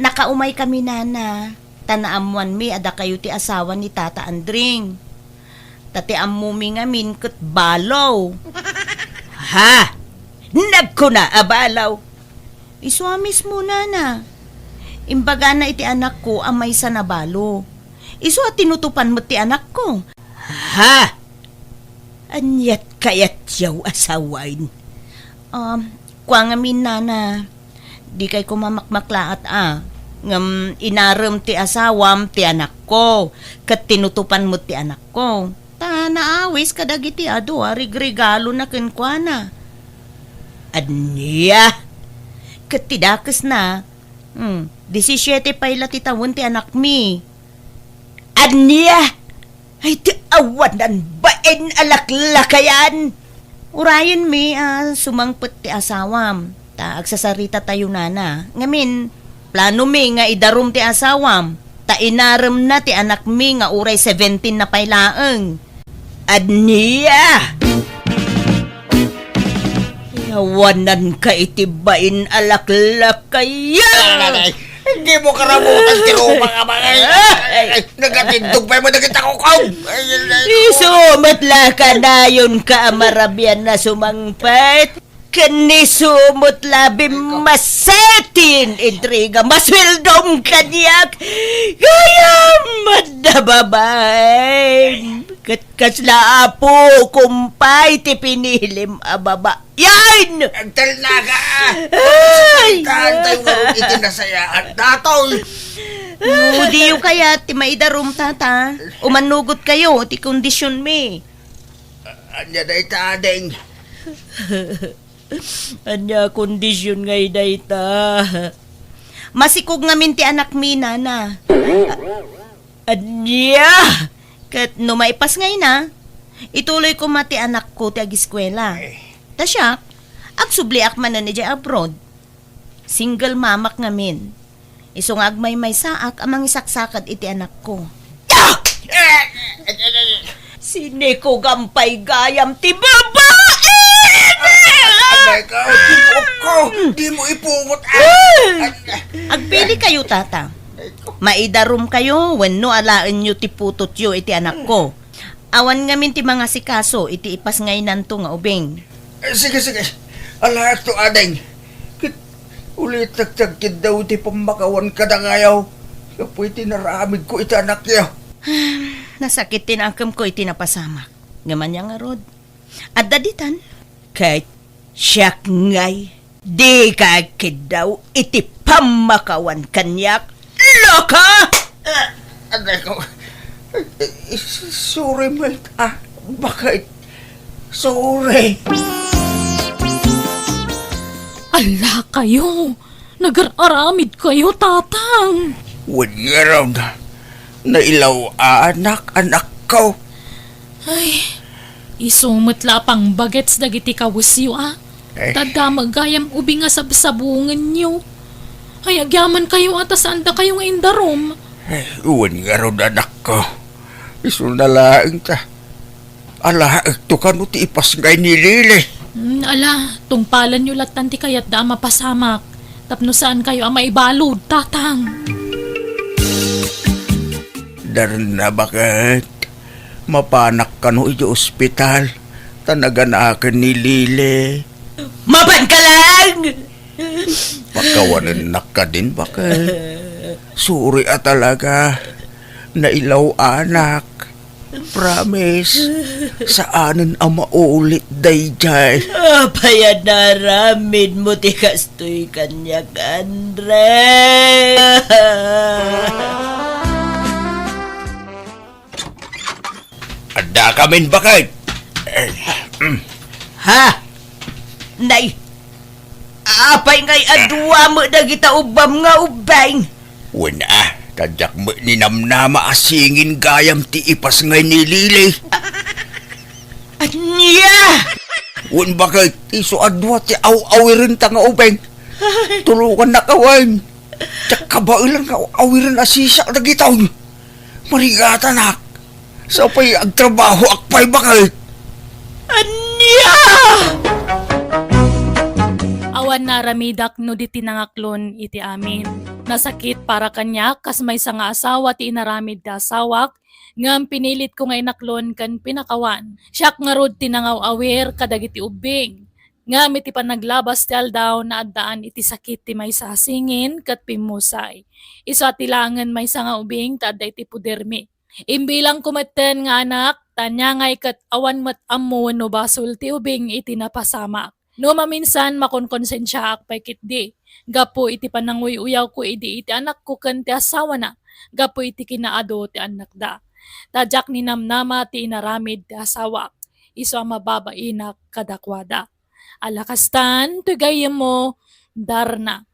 Nakaumay kami, nana. Ta naammoanmi a dakayo ti asawa ni Tata Andring. Ta ti ammomi ngamin ket balo. Ha? Nagkuna a balo? Isu a mismo, nana. Imbagana iti anakko a maysa a balo. Isu a tinutopan met ti anakko. Ha? Aniat kayatyo a sawen? Um, kua ngamin, nana, dikay koma makmaklaat a, ngem inarem ti asawam ti anakko, ket tinutopan met ti anakko. Ta naawis kadagiti adu a rigregalona kenkuana. Ania? Ket ti dakesna, hmm, disisiete pay la ti tawen ti anakmi. Ania? Ay, ti awanan bain a laklakayan! Urayenmi a sumangpet ti asawam, ta agsasaritatayo, nana. Ngamin, planomi nga idarum ti asawam, ta inaremna ti anakmi nga uray seventeen na pay laeng. Ania? Yawananka iti bain a laklakayan! Nanay, dimo karabutan ti ruma nga mangay. Ah! Ay, ay, nagatindog pay mo dagiti kukaw. Ay, ay, ay. Isu met la kanayonka a marabian a sumangpet. Ken isu met la bimmaset ti intriga, masueldom kaniak. Gayam met da babaen. Ket kasla apo, kumpay, ti pinilim a baba. Yan! Agtalnaka! Ay! Taantayo ngarud iti nasayaan. Datoy! No, diyo kayat ti maidarum, tata. Umannugot kayo ti kondisyonmi. Ania dayta, ading? Ania kondisyon ngay dayta? Masikog ngamin ti anakmi, nana. Ania? Ket no maipasngayna, Ituloy koma ti anakko ti agiskuela. Ay. Ta siak, agsubliak manen idiay abroad. Single mamak ngamin. Isu nga agmaymaysaak a mangisaksakad iti anakko. Ah! Sinikugampay gayam ti babae! Anay ka, di mo ko, di mo ipungot, ah! Agpili kayo, tata. Maidarom kayo, wenno alaenyo ti putotyo iti anakko. Awan ngamin ti mangasikaso iti ipasngaynanto nga ubing. Eh, sige, sige. Alaekto, ading. Ket ulitek ti agkiddaw iti pammakawan kadakayo. Gapu iti naramidko iti anakyo. Nasakit ti nakemko iti napasamak. Ngem ania ngarud? Adda ditan. Ket siak ngay, dika agkiddaw iti pammakawan kaniak. Loka! Ah, agay ko. Eh, eh, sorry, Mel. Ah, bakit? Sorry. Ala kayo! Nagar-aramid kayo, Tatang! Wen ngarud, nailaw-anak, anakko. Ay, isu met la a pangbagets dagiti kawesyo, a. Eh. Tadda met gayam ubing nga sabsabungenyo. Ay, agyaman kayo a ta saan dakayo nga indarom. Eh, wen ngarud, anakko. Isuna laeng ta. Alaekto kano ti ipasngay ni Lili. Mm, ala, tungpalanyo lattan ti kayatda a mapasamak. Tapno saan kayo a maibalud, Tatang. Darna, baket. Mapanak kano iti ospital. Ta naganaken ni Lili. Mapanka lang! Pakawanennak kadin, baket. Sorry a talaga. Nailaw-anak. Promise. Saanen a maulit daydiay. Apay a naramidmo ti kastoy kaniak, Andre? Adda kamin, baket. Eh, mm. Ha? Nay, apay ngay a dua met dagita ubbam nga ubing? Wen a, ta diak met ninamnama a singin gayam ti ipasngay ni Lili. Ania? Wen, baket, isu a dua ti aw-awirenta nga ubing. Tulongannaka wen. Diak kabaelan nga aw-awiren a sisak dagitoy. Marigatanak. Sapay agtrabahoak pay, baket. Ania? Awan naaramidak no di ti nangaklon iti amin. Nasakit para kaniak kas maysa nga asawa ti inaramid ti asawak, ngem pinilitko nga inaklon ken pinakawan. Siak ngarud ti nangaw-awir kadagiti ubbing. Ngem iti panaglabas ti aldaw, naaddaan iti sakit ti maysa a singin ket pimmusay. Isu a ti laengen maysa nga ubing ti adda iti podermi. Imbilangko metten nga anak, ta ania ngay ket awan met ammo wenno basol ti ubing iti napasamak. No maminsan, makonkonsensiaak pay ketdi, gapu iti pananguy-uyawko idi iti anakko ken ti asawana, gapu iti kinaadu ti annakda. Ta diak ninamnama ti inaramid ti asawak, isu a mababainak kadakuada. Ala kastan, toy gayyemmo, Darna.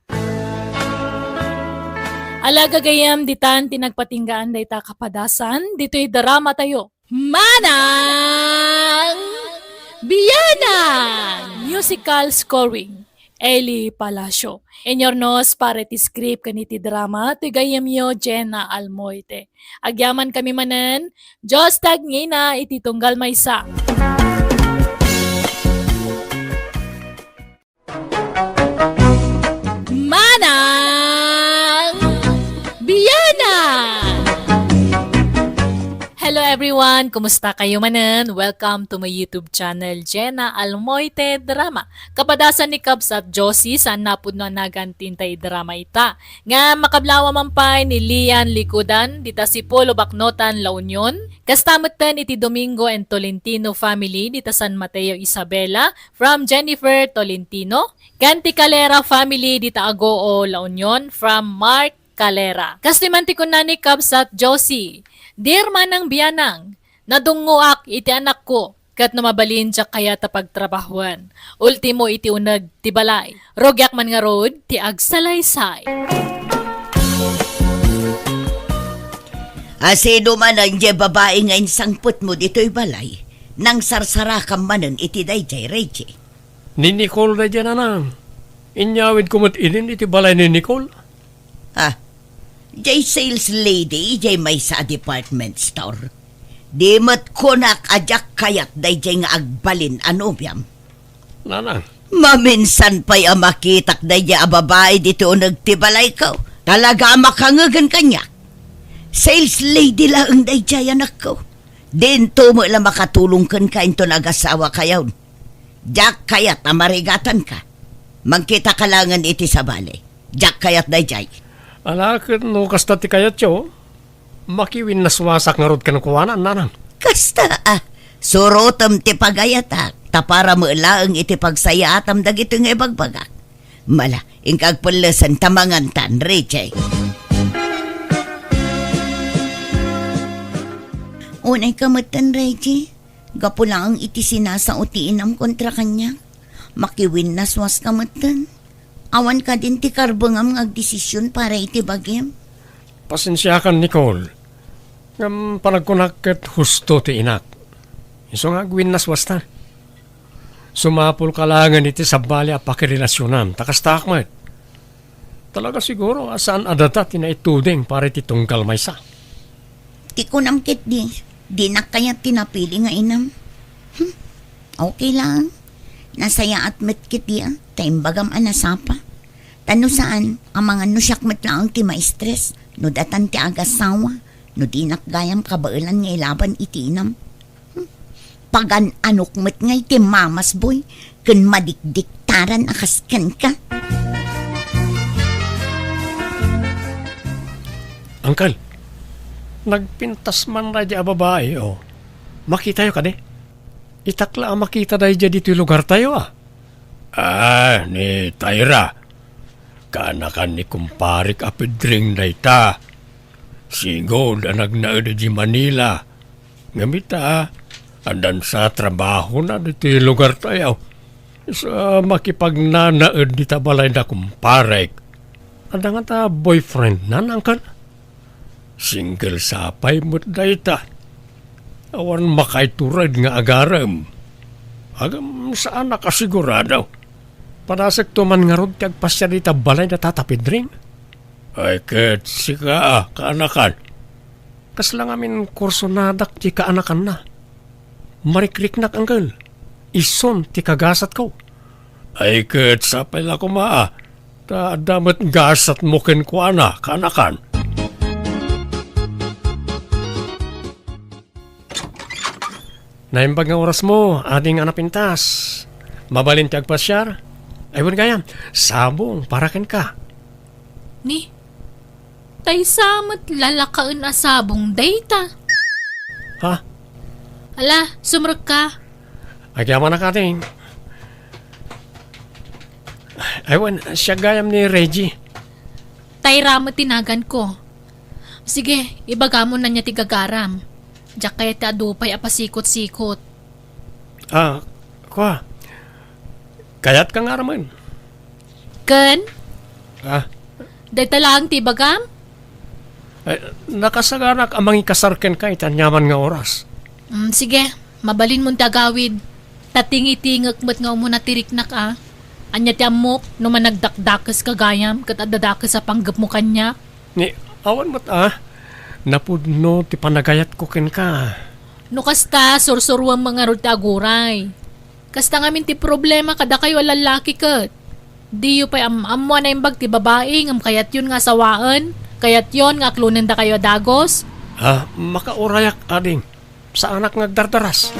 Ala gagayyem, ditan ti nagpatinggaan dayta kapadasan, ditoy drama tayo. Manang Bianang! Musical scoring, Eli Palacio. Inyornos para iti script ken iti drama, toy gayyemyo, Jenna Almoite. Agyamankami manen, Dios ti agngina iti tunggal maysa. Manang Bianang! Hello everyone! Kumusta kayo manen? Welcome to my YouTube channel, Jenna Almoite Drama. Kapadasan ni Kabsat Josie, saan napudno a nagan ti intay drama ita. Nga makablawa man pay ni Lian Likudan, dita Sipolo, Baknotan, La Union. Kasta metten iti Domingo and Tolentino family, dita San Mateo, Isabela, from Jennifer Tolentino. Ken ti Calera family, dita Agoo, La Union, from Mark Calera. Kastoy man ti kunna ni Kabsat Josie, Dear Manang Bianang, nadungngoak iti anakko, ket no mabalin, diak kayat a pagtrabahoen. Ultimo iti uneg ti balay. Rugiak man ngarud ti agsalaysay. Asino man a diay babai nga insangpetmo ditoy balay? Nangsarsarakam manen iti daydiay, Reggie. Ni Nicole daydiay, nanang. Inyawidko met idin iti balay ni Nicole. Ah, jay sales lady, jay maysa a department store. Di met kunak a diak kayat dayjay nga agbalin a nobiam. Nanang. Maminsan pay a makitak dayjay a babai ditoy uneg ti balayko. Talaga a makangegen kaniak. Sales lady laeng dayjay, anakko. Dinto met la makatulong kenka inton agasawakayon. Diak kayat a marigatanka. Mangkitaka laengen iti sabali. Diak kayat dayjay. Ala, ket no kasta ti kayatyo, makiwinnaswasak ngarud kenkuana, nanang. Kasta, ah, surotem ti pagayatak, ta para met laeng iti pagsayaatam dagitoy nga ibagbagak. Mala, inka agpellesen ta mangantan, Reggie. Unay ka metten, Reggie. Gapu laeng iti sinasao ti inam kontra kaniak, makiwinnaswas ka metten. Awan kadin ti karbengam nga agdesision para iti bagim. Pasensiakan, Nicole. Ngem panagkunak ket husto ti inak. Isu nga agwinnaswasta. Sumapulka laengen iti sabali a pakirelasionam, ta kastaak met. Talaga siguro a saan a data ti naituding para iti tunggal maysa. Ti kunam ketdi, dinak kayat ti napili nga inam. Hmm, okay lang. Nasayaat met ketdi a, ta imbagam a nasapa. Ta no saan, amangan no siak met laeng ti maistres, no datan ti agasawa, no dinak gayam kabaelan nga ilaban iti inam. Hmm, pagan-anok met ngay ti mamasboy, ken madikdiktaran a kas kenka. Angkel, nagpintas man daydi a babai, o. Makitayo kadi? Itak la a makita daydi ditoy lugartayo, a. Ah, ni Tyra. Kaanakan ni kumparek a Pedring dayta. Sigud a nagnaed idiay Manila. Ngem ita, addan sa trabahona ditoy lugartayo. Sa makipagnanaed dita balay da kumparek. Adda ngata boyfriendna, angkel? Single sa pay met dayta. Awan makaitured nga agarem. Agam saan a kasigurado. Padasekto man ngarud ti agpasiar dita balay da Tata Pedring? Ay, ket sika a, kaanakan. Kasla ngamin kursonadak ti kaanakanna. Marikriknak, angkel. Isun ti kagasatko. Ay, ket sapay la koma, a. Ta adda met gasatmo kenkuana, kaanakan. Naimbag nga orasmo, ading a napintas. Mabalin ti agpasiar? Ay, wen gayam, sabong para kenka. Ni, tay sa met lalakaen a sabong dayta. Ha? Ala, sumrekka. Agyamanak, ading. Ay, wen, siak gayam ni Reggie. Tayra met ti naganko. Sige, ibagam no ania ti gagaram. Diak kayat ti adu pay a pasikot-sikot. Ah, kua. Kayatka nga aramen? Ken? Ah. Dayta laeng ti ibagam? Ay, nakasaganak a mangikasar kenka iti aniaman nga oras. Mm, sige, mabalinmon ti agawid. Ta tingitingek met nga umuna ti riknak, a. Ania ti ammok no managdakdakeska gayam ket adda dakes a panggepmo kaniak? Ni, awan met, a. Napudno ti panagayatko kenka. No kasta, sursuruem ngarud ti aguray. Kasta ngamin ti problema kadakayo a lallaki ket. Diyo pay am-ammo a naimbag ti babai ngem kayatyon nga asawaen, kayatyon nga aklonen dakayo a dagus? Ah, makaurayak, ading. Saanak nga agdardaras.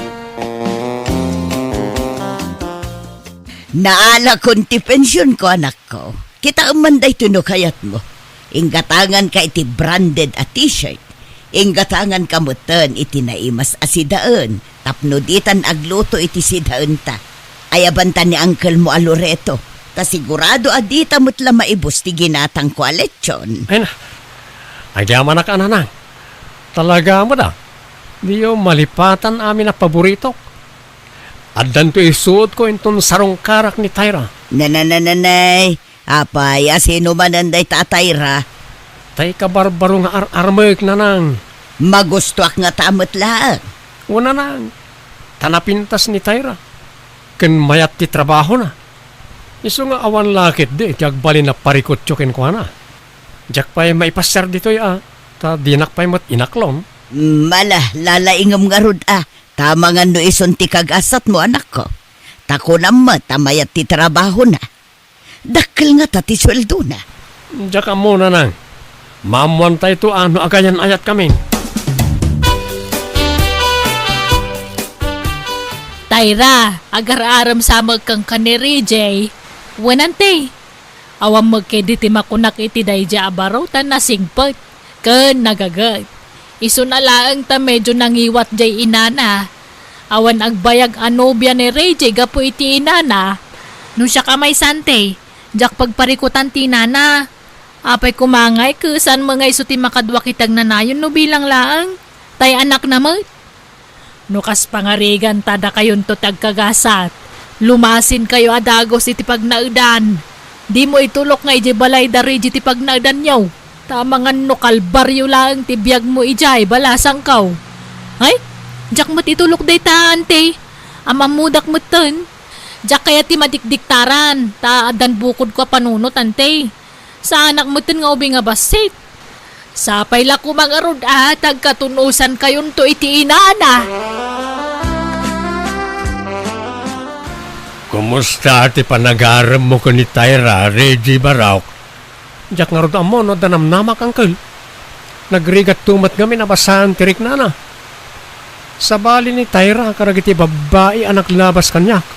Naalakon ti pensionko, anakko. Kitaem man daytoy no kayatmo. Inggatanganka iti branded a t-shirt. Inggatanganka metten iti naimas a sidaen tapno ditan agluto iti sidaenta. Ayabanta ni angkelmo a Loreto, ta sigurado a dita met la maibus ti ginatangko a lechon. Ay na, agyamanak a, nanang. Talaga met a, diyo malipatan amin a paboritok. Addanto isuotko inton sarungkarak ni Tyra. Nananananay, apay, a sino manen dayta a Tyra? Tay kabarbaro nga ar-armek, nanang. Magustoak ngata met laeng. Wen, nanang. ta napintas ni Tyra, ken mayat ti trabahona. Isu nga awan la ketdi ti agbalin a parikutyo kenkuana. Diak pay maipasiar ditoy a, ta dinak pay met inaklon. Mala, lalaingem ngarud a, ta amangan no isun ti kagasatmo, anakko. Ta kunam met a mayat ti trabahona. Dakkel ngata ti sueldona. Diak ammo, nanang. Maammoantayto a no agayan-ayatkamin. Tyra, agar-arem sa met kenka ni Reggie. Wen, ante. Awan met ketdi ti makunak iti daydiay a baro ta nasingpet ken nagaget. Isuna laeng ta medio nangiwat diay inana. Awan agbayag a nobia ni Reggie gapu iti inana. No siak a maysa, ante, diak pagparikutan ti inana. Apay koma ngay, ket saan met nga isu ti makaduak iti agnanayon no bilang laeng, tay anakna met. No kas pangarigan ta dakayonto ti agkagasat, lumasinkayo a dagus iti pagnaedan. Dimo itulok nga idiay balay da Reggie ti pagnaedanyo. Ta amangan no kalbario laeng ti biagmo idiay balasangko. Ay, diak met itulok dayta, ante. Am-ammodak metten. Diak kayat ti madikdiktaran, ta addan bukodko a panunot, ante. Saanak metten nga ubing a bassit. Sapay la koma ngarud a, ta agkatunosankayonto iti inana. Kumusta ti panagaremmo ken ni Tyra, Reggie Baraok? Diak ngarud ammo no adda namnamak, angkel. Nagrigatto met ngamin a basaan ti riknana. Sabali ni Tyra kadagiti babbai a naglabas kaniak.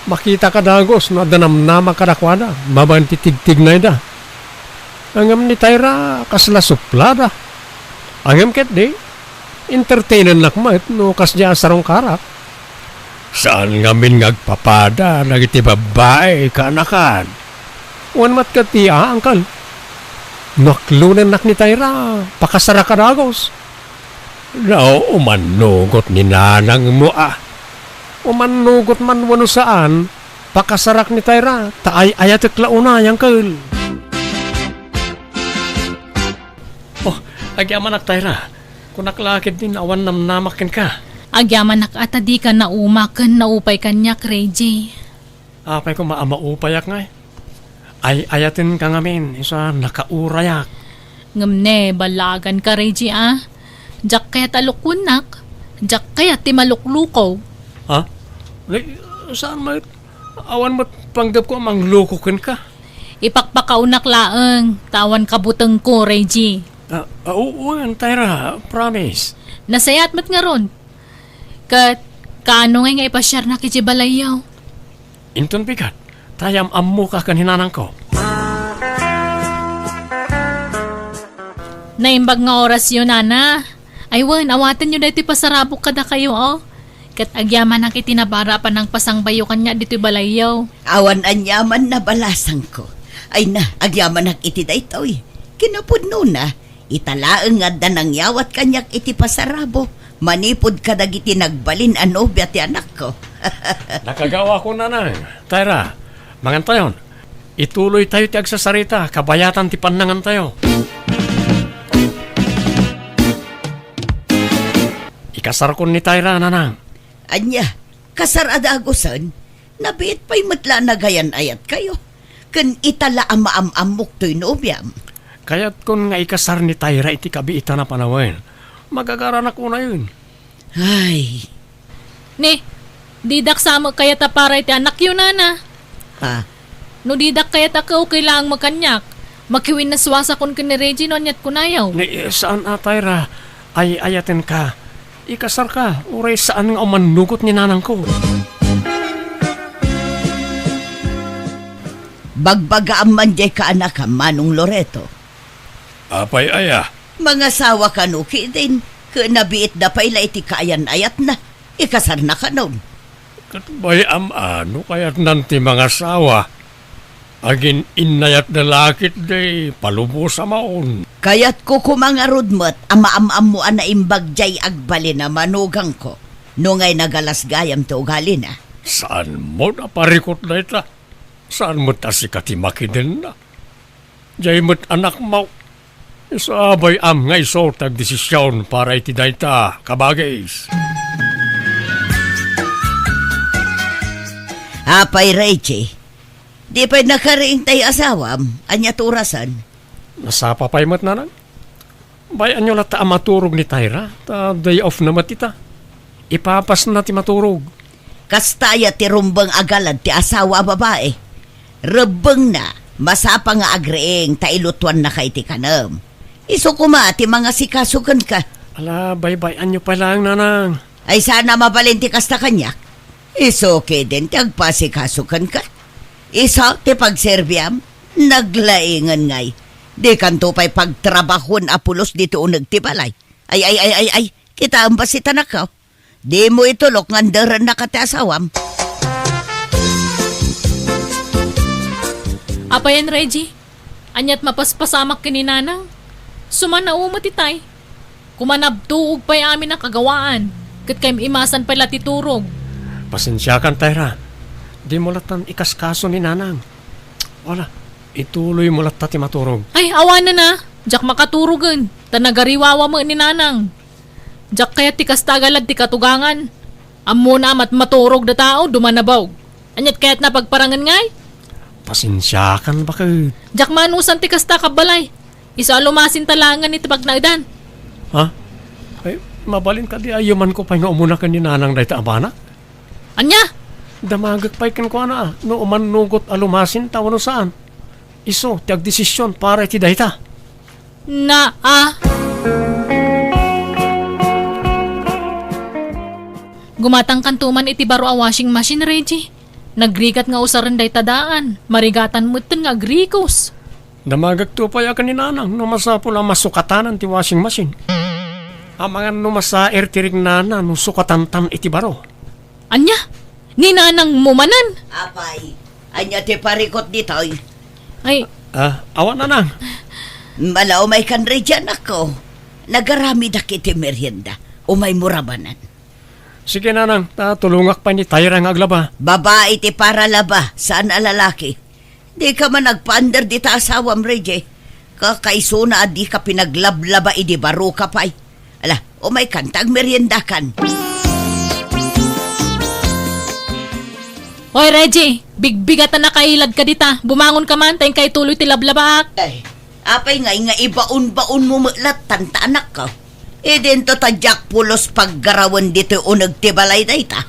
Makitak a dagus no adda namnamak kadakuada babaen ti tigtignayda. Ngem ni Tyra, kasla suplada. Ngem ketdi, entertainennak met no kasdiay a sarungkarak. Saan ngamin nga agpapada dagiti babbai, kaanakan. Wen met ketdi a, angkel. No aklonennak ni Tyra, pakasarak a dagus. No, umannugot ni nanangmo a. Umannugot man wenno saan, pakasarak ni Tyra, ta ay-ayatek la unay, angkel. Oh, agyamanak, Tyra. Kunak la ketdin awan namnamak kenka. Agyamanak a ta dika naumak ken naupay kaniak, Reggie. Apay koma a maupayak ngay? Ay-ayatenka ngamin, isu a nakaurayak. Ngem ne, ballaganka, Reggie, a. Diak kayat a lukuennak. Diak kayat ti malukluko. Ha? Ay, saan met? Awan met panggepko a mangluko kenka. Ipakpakaonak laeng, ta awan kabutengko, Reggie. Ah, ah, oo, wen, Tyra, promise. Nasayaat met ngarud. Ket, kaano ngay nga ipasiarnak idiay balayyo? Inton bigat, ta am-ammoka ken ni nanangko. Naimbag nga orasyo, nana. Ay wen, awatenyo daytoy pasarabok kadakayo, o. Ket agyamanak iti nabara a panangpasangbayo kaniak ditoy balayyo. Awan aniamanna, balasangko. Ay na, agyamanak iti daytoy. Kinapudnona, ita laeng nga adda nangyawat kaniak iti pasarabok manipud kadagiti nagbalin a nobia ti anakko. Nakagawakon, nanang. Tyra, mangantayon. Ituloytayo ti agsasarita, kabayatan ti pannangantayo. Ikasarkon ni Tyra, nanang. Ania, kasar a dagusen? Nabiit pay met la a nagayan-ayatkayo. Ken ita la a maam-ammok toy nobiam. Kayatkon nga ikasar ni Tyra iti kabiitan a panawen. Magagaranak unayen. Ay. Ni, didak sa met kayat a para iti anakyo, nana. Ha? No didak kayat a kaukay laeng met kaniak, makiwinnasuasakon ken ni Reggie no aniat kunayo. Ni, saan a, Tyra. Ay-ayatenka. Ikasarka, uray saan nga umannugot ni nanangko. Bagbagaam man diay kaanakam, Manong Loreto. Apay aya? Mangasawa kano ketdin, ket nabiitda pay la iti kaayan-ayatna. Ikasarna kanon. Ket bay-am a no kayatnan ti mangasawa. Agin-innayatda la ketdi, palubosa maon. Kayatko koma ngarud met a maam-ammo a naimbag diay agbalin a manugangko, no ngay nagalas gayam ti ugalina. Saan met a parikut dayta? Saan met a sika ti makidenna? Diay met anakmo. Isu a bay-am nga isu ti agdesision para iti dayta, kabagis. Apay, Reggie, di pay nakariing tay asawam? Ania ti orasen? Nasapa pay met, nanang. Bay-anyo latta a maturog ni Tyra, ta day off na met ita. Ipapasna ti maturog. Kasta aya ti rumbeng a galad ti asawa a babai. Rebbengna, masapa nga agriing ta ilutuannaka iti kanem. Isu koma ti mangasikaso kenka. Ala, baybay-anyo pay laeng, nanang. Ay, saan a mabalin ti kasta kaniak? Isu ketdin ti agpasikaso kenka. Isu ti pagserbiam, naglaingen ngay. Dikanto pay pagtrabahoen a pulos ditoy uneg ti balay. Ay, ay, ay, ay, ay, kitaem basi ti anakko. Dimo itulok nga anderennaka ti asawam. Apayen, Reggie? Aniat mapaspasamak ken ni Nanang? Sumannao met itay. Kumanabtuog pay amin a kagawaan, ket kaim-imasan pay la ti turog. Pasensiakan, Tyra. Dimo lattan ikaskaso ni Nanang. Wala, ituloymo latta ti maturog. Ay, awanen a. Diak makaturogen, ta nagariwawa met ni Nanang. Diak kayat ti kasta a galad ti katugangan. Ammona a matmaturog da tao, duman a baog. Aniat kayatna a pagparangen ngay? Pasensiakan, baket. Diak maanusan ti kasta a kabbalay. Isu a lumasinta laengen iti pagnaedan. Ha? Ay, mabalin kadi a yumanko pay nga umuna ken ni Nanang dayta a banak? Ania? Damagek pay kenkuana a no umannugot a lumasinta wenno saan. Isu ti agdesision para iti dayta. Naa. Gumatangkanto man iti baro a washing machine, Reggie. Nagrigat nga usaren dayta daan. Marigatan metten nga agrikos. Damagekto pay a ken ni Nanang no masapul a masukatanan ti washing machine. Amangan no masaer ti rignana no sukatantan iti baro. Ania? Ni Nanangmo manen? Apay, ania ti parikut ditoy? Ay. Ah, awan, Nanang. Mala, umaykan, Reggie, anakko. Nagaramidak iti merienda. Umaymo ra manen. Sige, Nanang, ta tulongak pay ni Tyra nga aglaba. Babai ti paralaba, saan a lalaki. Dika man agpaandar dita asawam, Reggie. Kakaisuna a dika pinaglablaba idi baroka pay. Ala, umaykan ta agmeriendakan. Hoy, Reggie, bigbigatan a kailadka dita. Bumangonka man, ta inka ituloy ti lablabaak. Ay, apay ngay nga ibaon-baonmo met lattan ta anakko? Idinto ta diak pulos paggarawen ditoy uneg ti balay dayta.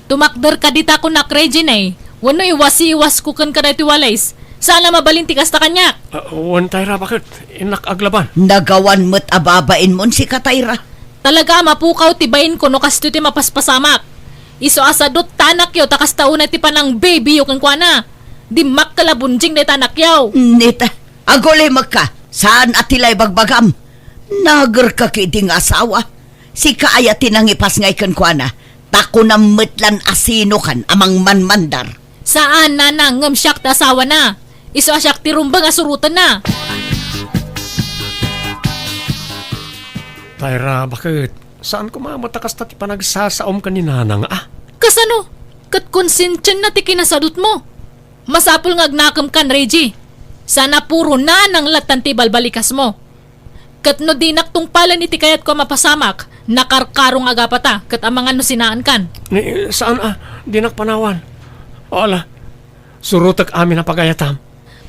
Tumakderka dita kunak, Regine, wenno iwasiwasko kenka daytoy walis? Saan a mabalin ti kasta kaniak. Ah, wen, Tyra, baket? Innak aglaban. Nagawan met a babainmon sika, Tyra. Talaga a mapukaw ti bainko no kastoy ti mapaspasamak. Isu a sadut ta anakyo ta kasta unay ti panang-babyyo kenkuana. Dimmakkel a bunjing dayta anakyo. Nita, agulimekka. Saan a ti la ibagbagam? Nagerka ketdi nga asawa. Sika aya ti nangipasngay kenkuana, ta kunam met lan a sinokan a mangmanmandar. Saan, Nanang, ngem siak ti asawana. Isu a siak ti rumbeng a surotenna. Tyra, baket? Saan koma met a kasta ti panagsasaom ken ni Nanang, a? Kasano? Ket konsensianna ti kinasadutmo. Masapul nga agnakemkan, Reggie. Saan a puro Nanang lattan ti ibalbalikasmo. Ket no dinak tungpalen iti kayatko a mapasamak, nakarkaro nga agapata, ket amangan no sinaankan. Ni, saan a, dinak panawan. O ala, surotek amin a pagayatam.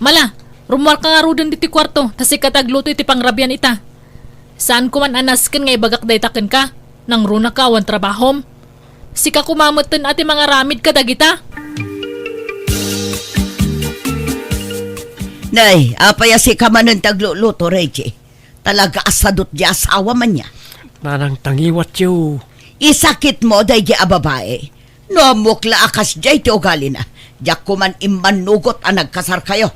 Mala, rummuarka ngaruden ditoy kuarto, ta sika ti agluto iti pangrabian ita. Saanko man a nasken nga ibagak dayta kenka, nangrunaka awan trabahom. Sika koma metten a ti mangaramid kadagita. Nay, apay a sika manen ti agluluto, Reggie? Talaga a sadut ti asawam ania? Nanang, tangiwatyo. Isakitmo daydi a babai. No ammok la a kasdiay ti ugalina, diak koman immannugot a nagkasarkayo.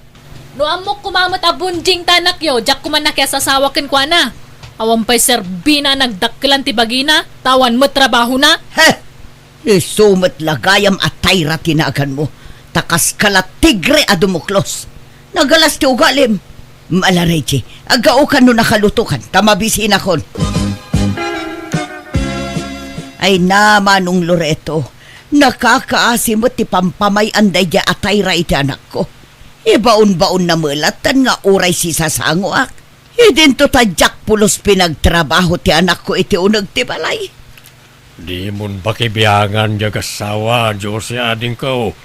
No ammok koma met a bunjing ti anakyo, diak koman nakiasasawa kenkuana. Awan pay serbina a nagdakkelan ti bagina, ta awan met trabahona. He! Isu met la gayam a Tyra ti naganmo, ta kaska la tigre a dumuklos. Nagalas ti ugalim. Mala, Reggie, aggaokan no nakalutokan, ta mabisinakon. Ay na, Manong Loreto, nakakaasi met ti pampamay-an daydi a Tyra iti anakko. Ibaon-baonna met lattan nga uray sisasangoak. Idinto ta diak pulos pinagtrabaho ti anakko iti uneg ti balay. Dimon pakibiangan diay agassawa, Jose, adingko.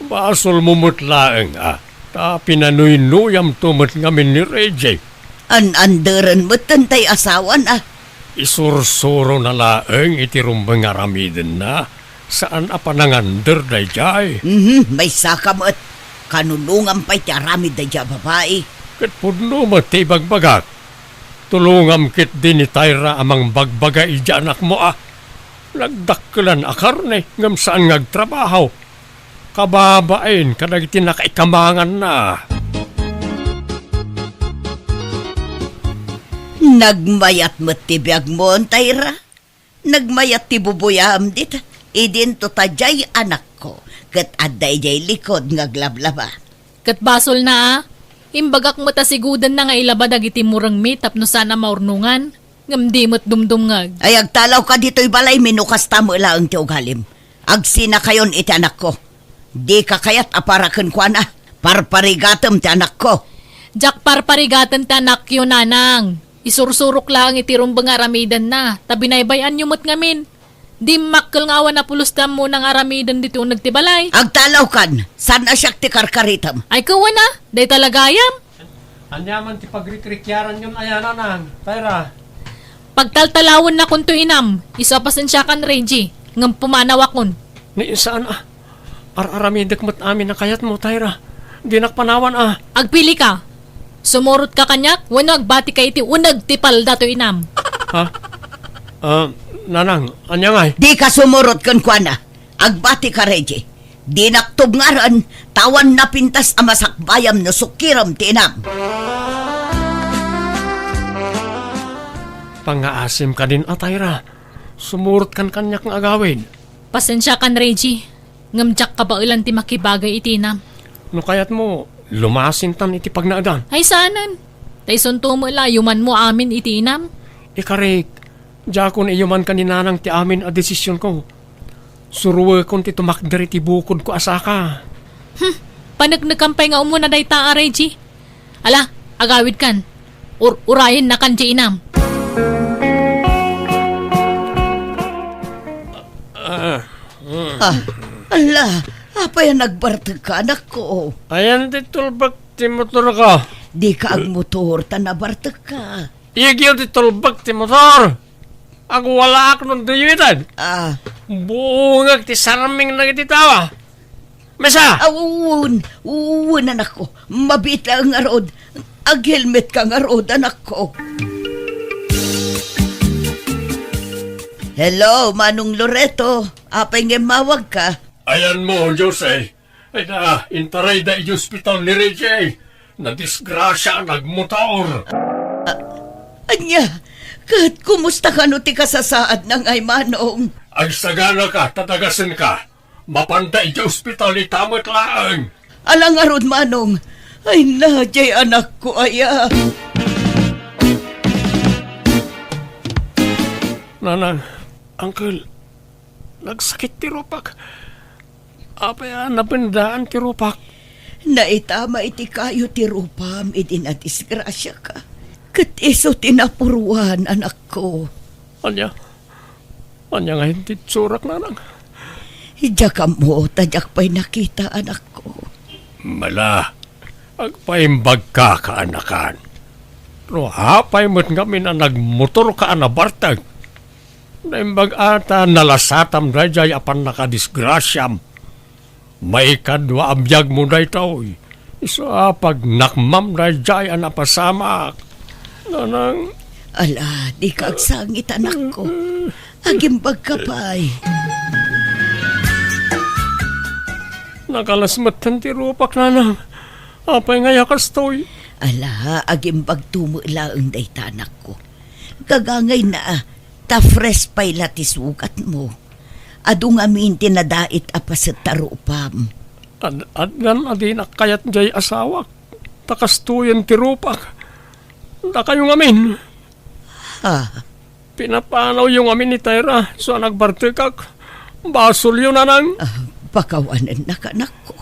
Basolmo met laeng a ta pinanuynuyamto met ngamin ni Reggie. An-anderen metten tay asawan a. Isursurona laeng iti rumbeng nga aramidenna, saan a panangander daydiay. Mhm, maysaka met. Kanunongam pay ti aramid daydiay a babai. Ket pudno met ti ibagbagak. Tulongam ketdi ni Tyra a mangbagbaga idiay anakmo a. Nagdakkelan a karne ngem saan nga agtrabaho. Kababain kadagiti nakaikamanganna. Nagmayat met ti biagmo, Tyra. Nagmayat ti bubuyam dita. Idinto ta diay anakko, ket adda idiay likod nga aglablaba. Ket basolna a. Imbagak met a sigudenna nga ilaba dagiti murengmi tapno saan a maurnongan. Ngem di met dumdumngeg. Ay, agtalawka ditoy balaymi no kasta met laeng ti ugalim. Agsinakayon iti anakko. Dika kayat a para kenkuana. Parparigatem ti anakko. Diak parparigaten ti anakyo, nanang. Isursurok laeng iti rumbeng nga aramidenna, ta binaybay-anyo met ngamin. Dimmakkel nga awan a pulos ti ammona nga aramiden ditoy uneg ti balay. Agtalawkan, saan a siak ti karkaritem. Ay, kawana, dayta la gayam. Ania man ti pagrikrikiaranyon aya, nanang, Tyra? Pagtaltalawennakonto, inam, isu a pasensiakan, Reggie, ngem pumanawakon. Ni saan a, ar-aramidek met amin a kayatmo, Tyra. Dinak panawan a. Agpilika. Sumurotka kaniak wenno agbatika iti uneg ti palda toy inam. Ha? Ah, nanang, ania ngay? Dika sumurot kenkuana. Agbatika, Reggie. Dinak tubngaren, ta awan napintas a masakbayam no sukirem ti inam. Pangngaasim kadin a, Tyra. Sumurotkan kaniak nga agawid. Pasensiakan, Reggie. Ngem diak kabaelan ti makibagay iti inam. No kayatmo, lumasintan iti pagnaedan. Ay, saanen. Ta isunto met la, yumanmo amin iti inam. Ikarik, diakon iyumanka ni nanang ti amin a desisionko. Suruekon ti tumakder iti bukodko a saka. Hmm, paneknekan pay nga umuna dayta a, Reggie. Ala, agawidkan. Ur-, urayennakan ti inam. Ah, mm. Ah, ala, apay a nagbartekka, anakko? Ayan ti tulbek ti motorko. Dika agmotor ta nabartekka. Igyaw ti tulbek ti motor. Agwalaak no duyuitan. Ah. Buongek ti sarming dagiti tao. Mesa! Ah, wen, wen, anakko. Mabiit laeng ngarud. Aghelmetka ngarud, anakko. Hello, Manong Loreto. Apay nga immawagka? Ayanmo, Jose. Ay na, intarayda iti ospital ni Reggie. Nadisgrasia a nagmotor. Ah, ania? Ket kumusta kano ti kasasaadna ngay, Manong? Agsaganaka ta dagasenka. Mapanda idiay ospital ita met laeng. Ala ngarud, Manong. Ay na, diay anakko aya. Nanang, Uncle, nagsakit ti rupak. Apay a napendaan ti rupak? Naitama iti kayo ti rupam idi nadisgrasiaka. Ket isu ti napuruan, anakko. Ania? Ania ngayen ti itsurak, nanang? Diak ammo ta diak pay nakita, anakko. Mala, agpaimbagka, kaanakan. No apay met ngamin a nagmotorka a nabartek, naimbag a ta nalasatam daydiay a pannakadisgrasiam. Maikadua a biagmo daytoy. Isu a pagnakmam daydiay a napasamak. Nanang. Ala, dika agsangit, anakko. Agimbagka pay. Nakalas metten ti rupak, nanang. Apay ngay a kastoy? Ala, agimbagto met laeng dayta, anakko. Gagangayna, ta fresh pay la ti sugatmo. Adu ngamin ti nadait a paset ta rupam. Ad-, addan a dinak kayat diay asawak, ta kastoyen ti rupak. Dakayo ngamin. Ha? Pinapanawyo ngamin ni Tyra, isu a nagbartekak. Basolyo, nanang. Ah, pakawanennaka, anakko.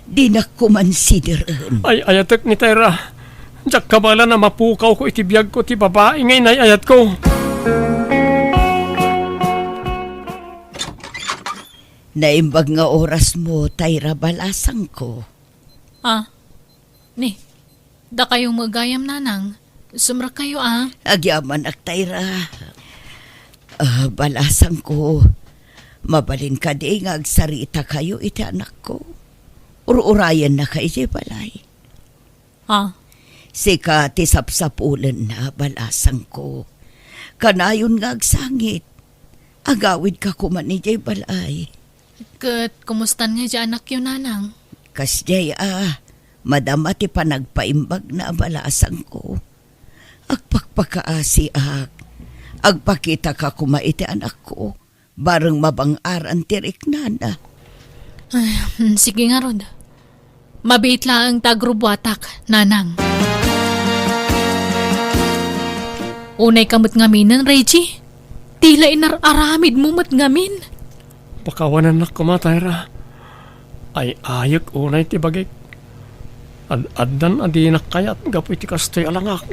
Dinak koman sideren. Ay, ayatek ni Tyra. Diak kabaelan a mapukawko iti biagko ti babai nga inay-ayatko. Naimbag nga orasmo, Tayra, balasangko. Ah, ni, dakayo met gayam, nanang. Sumrekkayo, a. Agyamanak, Tayra. Ah, balasangko, mabalin kadi nga agsaritakayo iti anakko? Ur-urayennaka idiay balay. Ah. Sika ti sapsapulenna, balasangko. Kanayon nga agsangit. Agawidka koma idiay balay. Ket kumustan nga idiay anakyo, nanang? Kasdiay a, madama ti panagpaimbagna, balasangko. Agpakpakaasiak. Agpakitaka koma iti anakko. Bareng mabang-aran ti riknana. Ay, hmm, sige ngarud. Mabiit laeng ta agrubuatak, nanang. Unayka met ngaminen, Reggie. Tila inar-aramidmo met ngamin. Pakawanennak koma, Tayra. Ay-ayek unay ti bagik. Ad-addan a dinak kayat gapu iti kastoy a langak.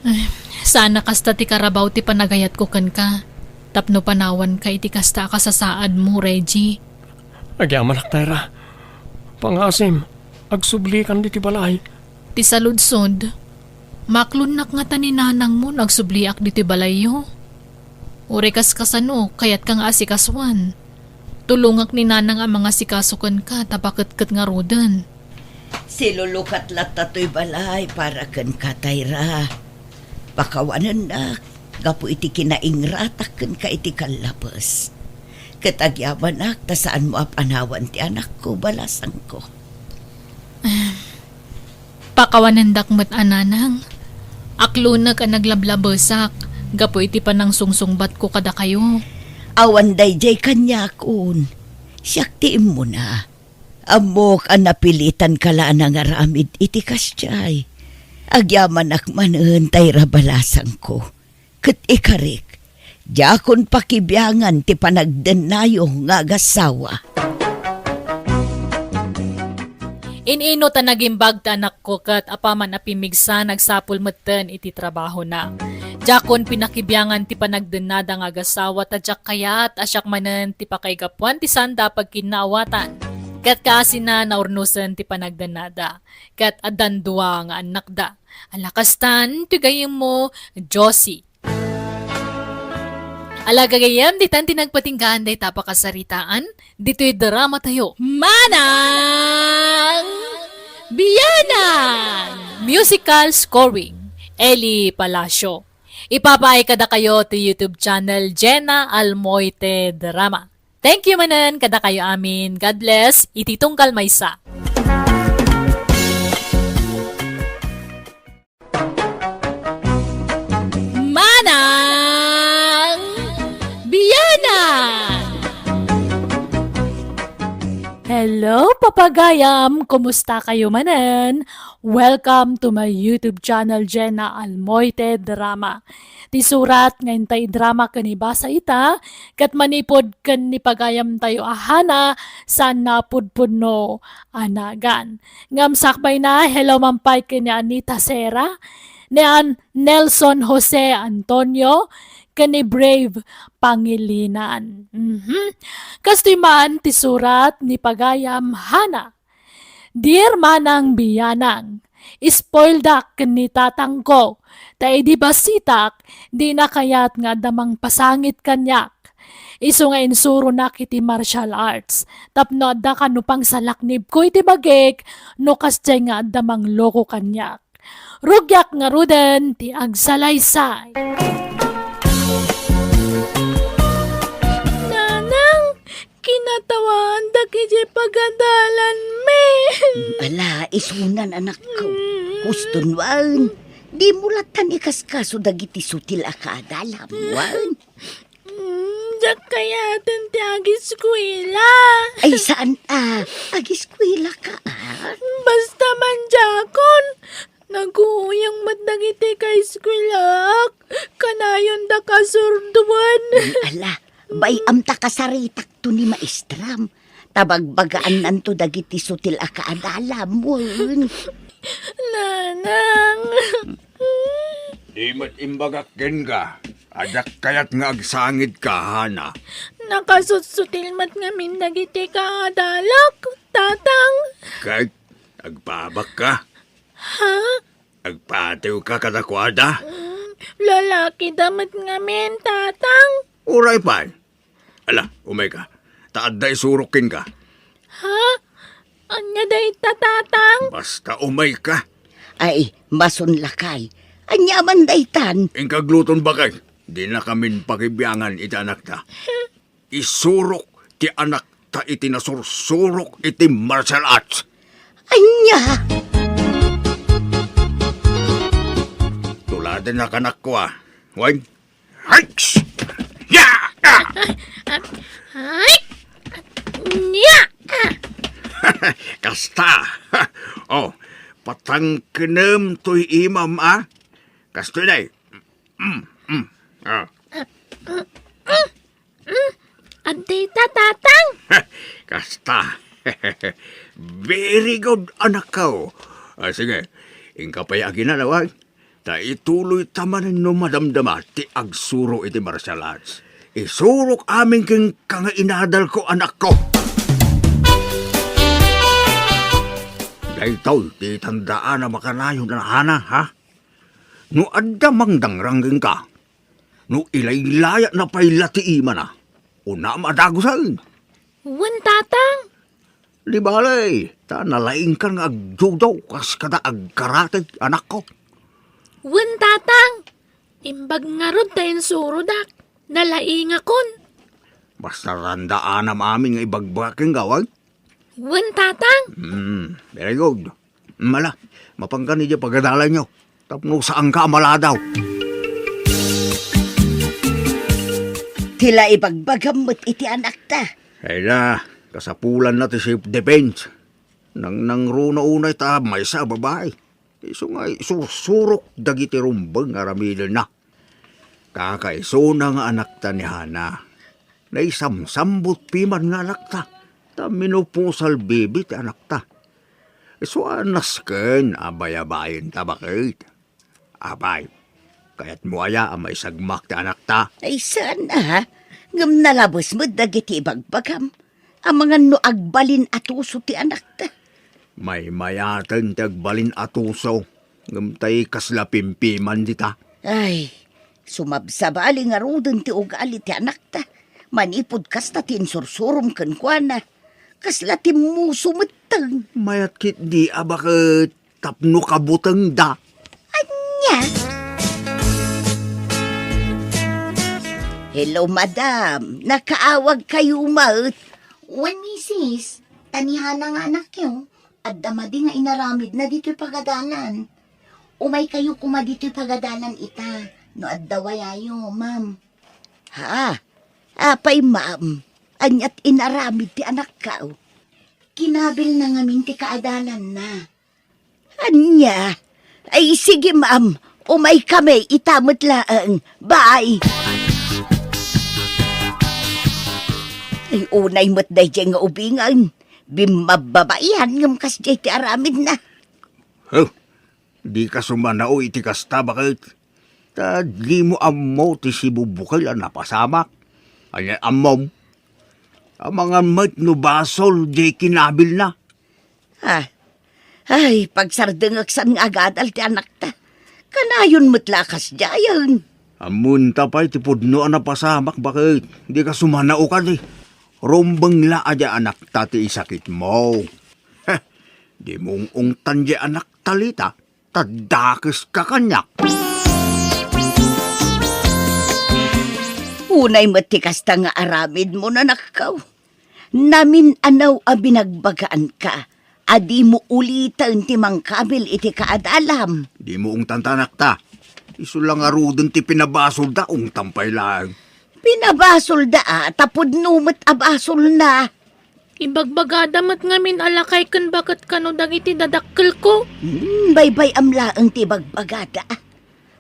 Ay, saan a kasta ti karabaw ti panagayatko kenka, tapno panawanka iti kasta a kasasaadmo, Reggie. Agyamanak, Tayra. Pangasim, agsublikan ditoy balay. Ti saludsod, maklonnak ngata ni nanangmo no agsubliak ditoy balayyo? Uray kas kasano, kayatka nga asikasuan. Tulongak ni nanang a mangasikaso kenka ta paketket ngaruden. Silulukat latta toy balay para kenka, Tayra. Pakawanennak gapu iti kinaingratak kenka iti kallapes. Ket agyamanak ta saanmo a panawan ti anakko, balasangko. Pakawanendak met a, nanang. Aklonek a naglablabesak gapu iti panangsungsungbatko kadakayo. Awan daydiay kaniakon. Siak ti immuna. Ammok a napilitanka la a nangaramid iti kasdiay. Agyamanak manen, Tayra, balasangko. Ket ikarik, diakon pakibiangan ti panagdennayo nga agassawa. In-ino ta nagimbag ti anakko ket apaman a pimmigsa, nagsapul metten iti trabahona. Diakon pinakibiangan ti panagdennada nga agassawa ta diak kayat a siak manen ti pakaigapuan ti saanda a pagkinnaawatan. Ket kaasina, naurnosen ti panagdennada. Ket addan dua nga annakda. Ala kastan ti gayyemmo, Josie. Ala gagayyem, ditan ti nagpatinggaan dayta a pakasaritaan, ditoy drama tayo. Manang Bianang! Musical scoring, Eli Palacio. Ipapaay kadakayo ti YouTube channel Jenna Almoite Drama. Thank you manen kadakayo amin. God bless. Iti tunggal maysa. Manang Bianang! Hello, papagayam! Kumusta kayo manen? Welcome to my YouTube channel, Jenna Almoite Drama. Ti surat nga inta idrama ken ibasa ita, ket manipud ken ni pagayamtayo a Hana, saanna a pudpudno a nagan. Ngem sakbayna, hello man pay ken ni Anita Serra, ni An-, Nelson Jose Antonio, ken ni Brave Pangilinan. Mhm. Kastoy man ti surat ni pagayam Hana. Dear Manang Bianang, spoildak ken ni tatangko, ta idi bassitak, dina kayat nga adda mangpasangit kaniak. Isu nga insuronak iti martial arts, tapno adda kano pangsalaknibko iti bagik no kasdiay nga adda mangloko kaniak. Rugiak ngaruden ti agsalaysay. Nanang, kinatawaandak idiay pagadalanmi. Ala, isunan, anakko. Mm. Huston wen. Dimo lattan ikaskaso dagiti sutil a kaadalam wen. Mm, diak kayaten ti agiskuela. Ay, saan a? Agiskuelaka, a? Basta man diakon. Naguyang met dagiti kaeskuelaak. Kanayonda kasurdoen. Ay, ala, bay-am ta kasaritakto ni maestram. Ta bagbagaannanto dagiti sutil a kaadalam wen. Nanang. Di met imbagak kenka, a diak kayat nga agsangidka, Hana. Nakasutsutil met ngamin dagiti kaadalak, Tatang. Ket agpaabakka? Ha? Agpatiwka kadakuada? Mm, lalakida met ngamin, Tatang. Uray pay. Ala, umayka. Ta adda isurok kenka. Ha? Ania dayta, Tatang? Basta umayka. Ay, masun lakay. Ania man daytan? Inka agluton, baket. Dinakamin pakibiangan iti anakta. Isurok ti anakta iti nasursurok iti martial arts. Ania? Tuladennak, anakko, a. Wen? Hikes! Ya! Ah! Ay! Nia! Ah! Kasta. Oh, patangkenem toy imam, a. Kastoy, day. Mm, mm. Ah. Adda ita, Tatang. Kasta. Very good, anakko. Ah, sige, inka pay aginanaw, a. Ta ituloyta manen no madamdama ti agsuro iti martial arts. Isurok amin kenka nga inadalko, anakko. Daytoy ti tandaan a makanayon a, Hana, ha? No adda mangdangrang kenka, no ilaylayatna pay la ti imana, unam a dagusen. Wen, Tatang. Di bale, ta nalaingkan nga agjudo kas kada agkarate, anakko. Wen, Tatang. Imbag ngarud ta insurodak. Nalaingakon. Basta tandaanam amin nga ibagbaga kenka, wen? Wen, Tatang. Hmm, very good. Mala, mapanka idiay pagadalanyo. Tapno saanka a maladaw. Ti la ibagbagam met iti anakta. Ay la, kasapulanna ti self-defense. Nangnangruna unay ta maysa a babai. Isu nga isursurok dagiti rumbeng nga aramidenna. Kakaisuna nga anakta ni Hana. Naisamsambut piman nga anakta. Ta menopausal baby ti anakta. Isu a nasken a bayabaenta, baket. Apay, kayatmo aya a maisagmak ti anakta? Ay, saan a. Ngem nalabes met dagiti ibagbagam. Amangan no agbalin a tuso ti anakta. Maymayaten ti agbalin a tuso, ngem tay kasla pimpiman dita. Ay, sumabsabali ngaruden ti ugali ti anakta. Manipud kasta ti insursurom kenkuana. Kasla timmuso metten. Mayat ketdi a baket tapno kabutengda. Ania? Hello, madam. Nakaawagkayo met? Wen, misis. Ta ni Hana nga anakyo, adda madi nga inaramidna ditoy pagadalan. Umaykayo koma ditoy pagadalan ita, no adda wayayo, ma'am. Ha? Apay, ma'am? Aniat inaramid ti anakko? Kinabilna ngamin ti kaadalanna. Ania? Ay, sige, ma'am. Umaykami ita met laeng. Bye. Ay, unay met daydiay nga ubingen. Bimmabbabaian ngem kasdiay ti aramidna. Huh? Dika sumanao iti kasta, baket. Ta dimo ammo ti sibubukel a napasamak. Ania ammom? Amangan met no basol diay kinabilna. Ah, ay, pagsardengek san nga agadal ti anakta. Kanayon met la a kasdiayen. Ammonta pay ti pudno a napasamak, baket. Dika sumanao kadi. Rumbeng la a diay anakta ti isakitmo. Heh, dimo ung-ungtan diay anakta, Lita. Ta dakeska kaniak. Unay met ti kasta nga aramidmo, anakko. Namin-anaw a binagbagaanka a dimo uliten ti mangkabil iti kaadalam. Dimo ungtan ta, anakta. Isu la ngaruden ti pinabasolda, ungtan pay laeng. Pinabasolda a, ta pudno met a basolna. Ibagbagada met ngamin a lakay ken baket kano dagiti dadakkelko. Hmm, baybay-am laeng ti ibagbagada.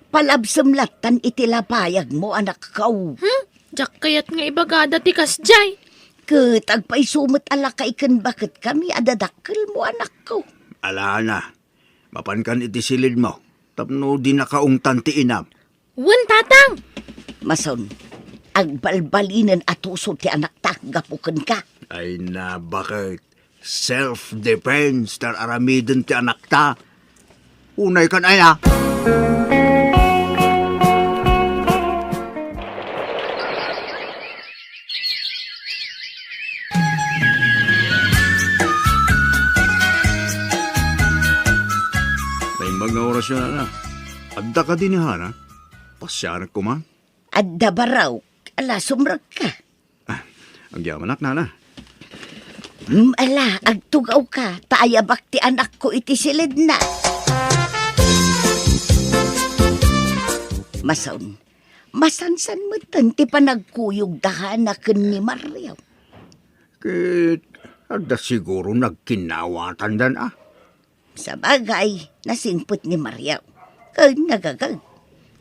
Palabsem lattan iti lapayagmo, anakko. Hmm? Diak kayat nga ibagada ti kasdiay. Ket agpayso met a lakay ken baketkami a dadakkelmo, anakko. Alana, mapankan iti silidmo, tapno dinaka ungtan ti inam. Wen, Tatang! Mason, agbalbalinen a tusod ti anakta gapu kenka. Ay na, baket. Self-defense ti aramiden ti anakta. Unay kan aya. Naimbag nga orasyon, ana. Adda kadi ni Hana? Pasianak koma. Adda barok, ala, sumrekka. Ah, agyamanak, nana. Hmm, ala, agtugawka, ta ayabak ti anakko iti siledna. Masaon, masansan metten ti panagkuyog da Hana ken ni Mario. Ket adda siguro nagkinnawatandan, a. Sabagay, nasingpet ni Mario. Ken nagagag.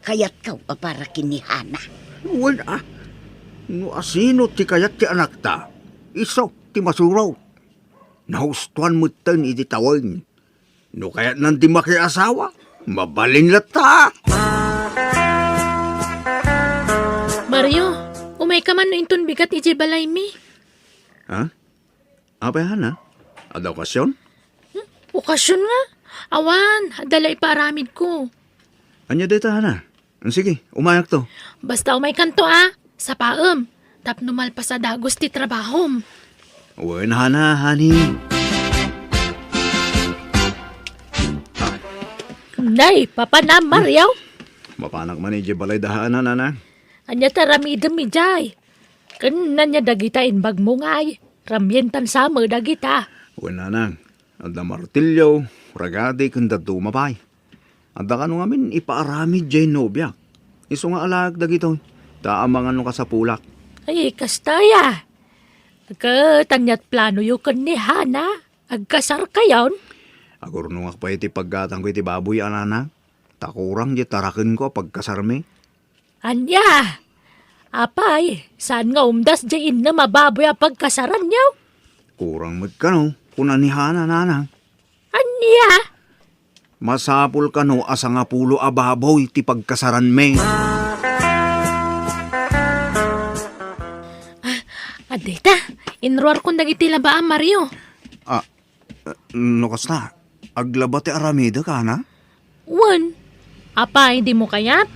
Kayatko a para ken ni Hana. Wen, a. No asino ti kayat ti anakta, isu ti masuro. Nahustoan metten iti tawen. No kayatnan ti makiasawa, mabalin latta. Mario, umayka man no inton bigat idiay balaymi. Ha? Apay, Hana? Adda okasion? Hmm? Okasion nga? Awan, adda la ipaaramidko. Ania dayta, Hana? Sige, umayakto. Basta umaykanto, a. Sapaem, tapno malpas a dagus ti trabahom. Wen, Hana, honey. Nay, papanam, Mario? Mapanak man idiay balay da Hana, nana. Ania ti aramidem idiay? Ken ania dagita imbagmo ngay? Ramien tan sa met dagita. Wen, nanang, adda martilyo, ragati, ken dadduma pay. Adda kano ngamin ipaaramid diay nobiak. Isu nga alaek dagitoy, ta amangan no kasapulak. Ay, kasta aya. Ket ania ti planoyo ken ni Hana? Agkasarkayon? Agurnongak pay iti paggatangko iti baboy, a nanang. Ta kurang diay tarakenko a pagkasarmi. Ania? Apay, saan nga umdas diay innem a baboy a pagkasaranyo? Kurang met kano, kuna ni Hana, nanang. Ania? Masapul kano a sangapulo a baboy ti pagkasaranmi. Ah, adda ita, inruarkon dagiti labaam, Mario. Ah, no kasta, aglaba ti aramidek, Hana? Wen. Apay, dimo kayat?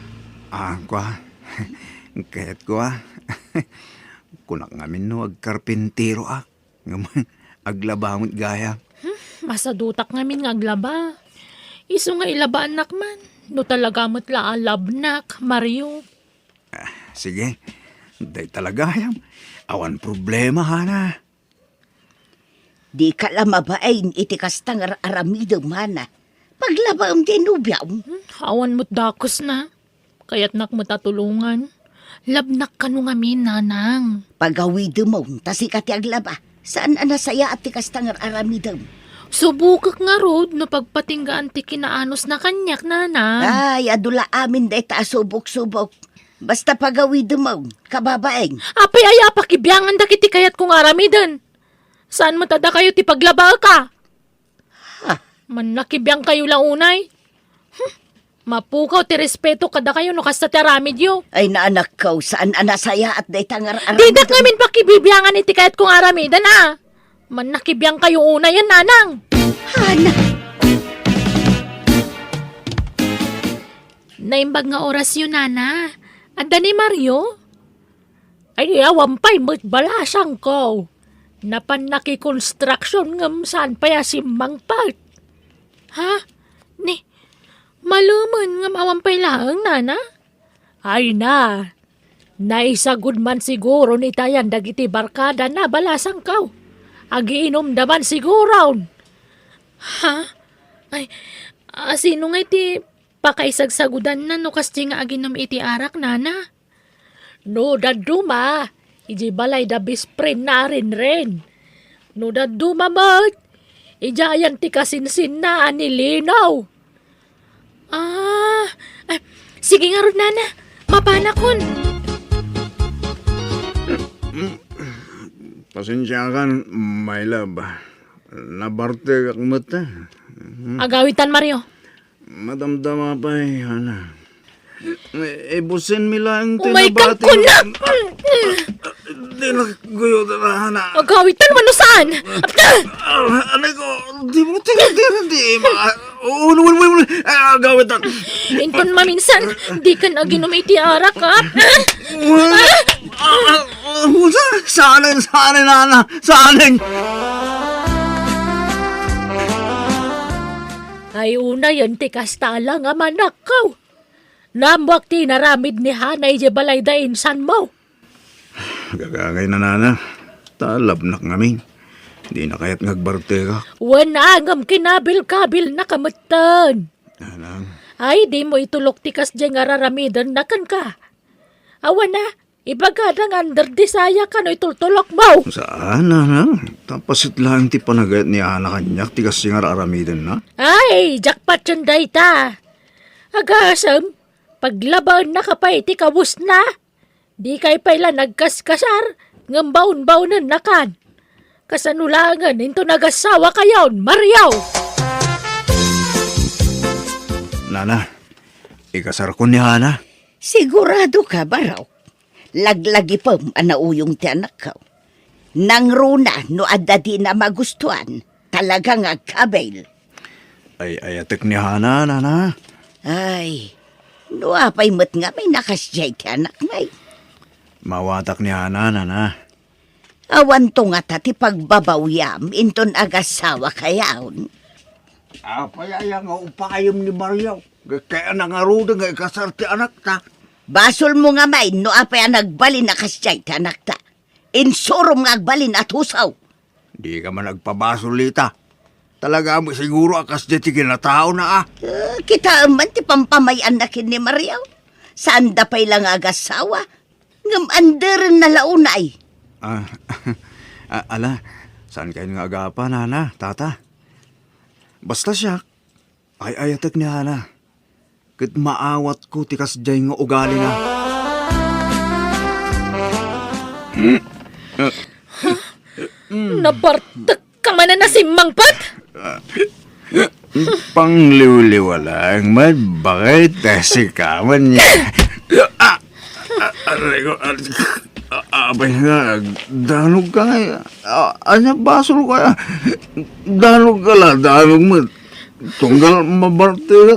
Ah, kua. Kayatko, a. Kunak ngamin no agkarpinteroak. Ngem aglaba met gayam. Hmm, masadutak ngamin nga aglaba. Isu nga ilabaannak man, no talaga met la a labnak, Mario. Ah, sige. Dayta la gayam. Awan problema, Hana. Dika la mabain iti kasta nga ar-aramidem, Hana. Paglabaem ti nobiam. Hmm, awan met dakesna. Kayatnak met a tulongan. Labnak kano ngamin, nanang. Pagawidemon, ta sika ti aglaba. Saan a nasayaat ti kasta nga ar-aramidem. Subokek ngarud no pagpatinggaan ti kinaanusna kaniak, nanang. Ay, adu la amin dayta a subok-subok. Basta pagawidemon, kababaeng. Apay aya a pakibiangan dagiti kayatko nga aramiden? Saan met a dakayo ti paglabaek, a? Ha? Mannakibiangkayo la unay? Hmm. Mapukaw ti respeto kadakayo no kasta ti aramidyo. Ay, naanakko, saan a nasayaat dayta nga ar-, aramidem. Didak ngamin pakibibiangan iti kayatko nga aramiden, a. Mannakibiangkayo unay, a, nanang. Hana. Naimbag nga orasyo, nana. Adda ni Mario? Ay, awan pay met balasangko. Napan nakikonstruction ngem saan pay a simmangpet. Ha? Ni, malemen ngem awan pay laeng, nana? Ay na, naisagud man siguro ni Tayan dagiti barkada na balasangko. Agiinumda man siguron. Ha? Ay, asino nga iti pakaisagsagudanna no kasdi nga aginum iti arak, nana? No dadduma, idiay balay da best friend na a Renren. No dadduma met, idiayan ti kasinsinna a ni Lino. Ah, ah, sige ngarud, nana. Mapanakon. Pasensiakan, my love. Nabartekak met. Agawitan, Mario. Madamdama pay, Hana. Ibusin mi lang ti Umay kang nabati. Kuna! Di na guyo, Nana. Agawitan mo no saan? Ah, anay ko, di mo tinatira, di ma-, oh, no, no, no, no. Ah, agawitan. Inton maminsan, di ka naginom iti arak, ha? Wala. Ah, ah, ah, saan, saan, Nana? Saan? Ay, unayen ti kasta lang a manakkaw. Naammoak ti inaramid ni Hana idiay balay da insan mo. Gagangay na, Nana. Talabnak ngamin. Di na kayat nga agbartegak. Wen ngem kinabilkabil na kametten. Nanang. Ay, di mo itulok ti kasdiay nga raramidenna kenka. Awan a, ibagada nga under desire ka no itultulok mo. Saan, Nanang? Tapasit lang ti panagayat ni Hana kaniak ti kasdiay nga raramidenna. Ay, jackpot yun dayta. Agasem, paglabaennaka pay ti kawesna. Dikay pay la nagkaskasar, ngem baon-baonennakan. Kasano laengen inton agasawa kayon, Mario? Nana, ikasarko ni Hana. Sigurado ka, Barok? Laglagipem a nauyong ti anakko. Nangruna no adda dina magustuan, talaga nga agkabil. Ay-ayatek ni Hana, Nana. Ay, no apay met ngamin a kasdiay ti anakmi? Mawatak ni Hana, Nana. Awanto ngata ti pagbabawyam inton agasawa kayaon? Apay aya nga upayem ni Mario? Kaya nangaruden nga ikasar ti anakta. Basolmo ngamin no apay a nagbalin a kasdiay ti anakta. Insurom nga agbalin a tusaw. Dika man agpabasol ita. Talaga met siguro a kasdiay ti kinataona, a. Eh, kitaem man ti pampamay-anna ken ni Mario. Saanda pay la nga agasawa. Ngem anderenna la unay. Ah, ah, ala, saan kayon nga agapa, Nana, Tata? Basta siak, ay-ayatek ni Hana. Ket maawatko ti kasdiay nga ugalina. Nabartek ka man a nasimmangpet? Pangliwliwa laeng met, bakit? Eh, sika man ya. Ah, ah, aray ko, ah, ah, apay nga, danog ka nga, ah, anya basol ka, danog ka la, danog met. Tunggal mabartek ka,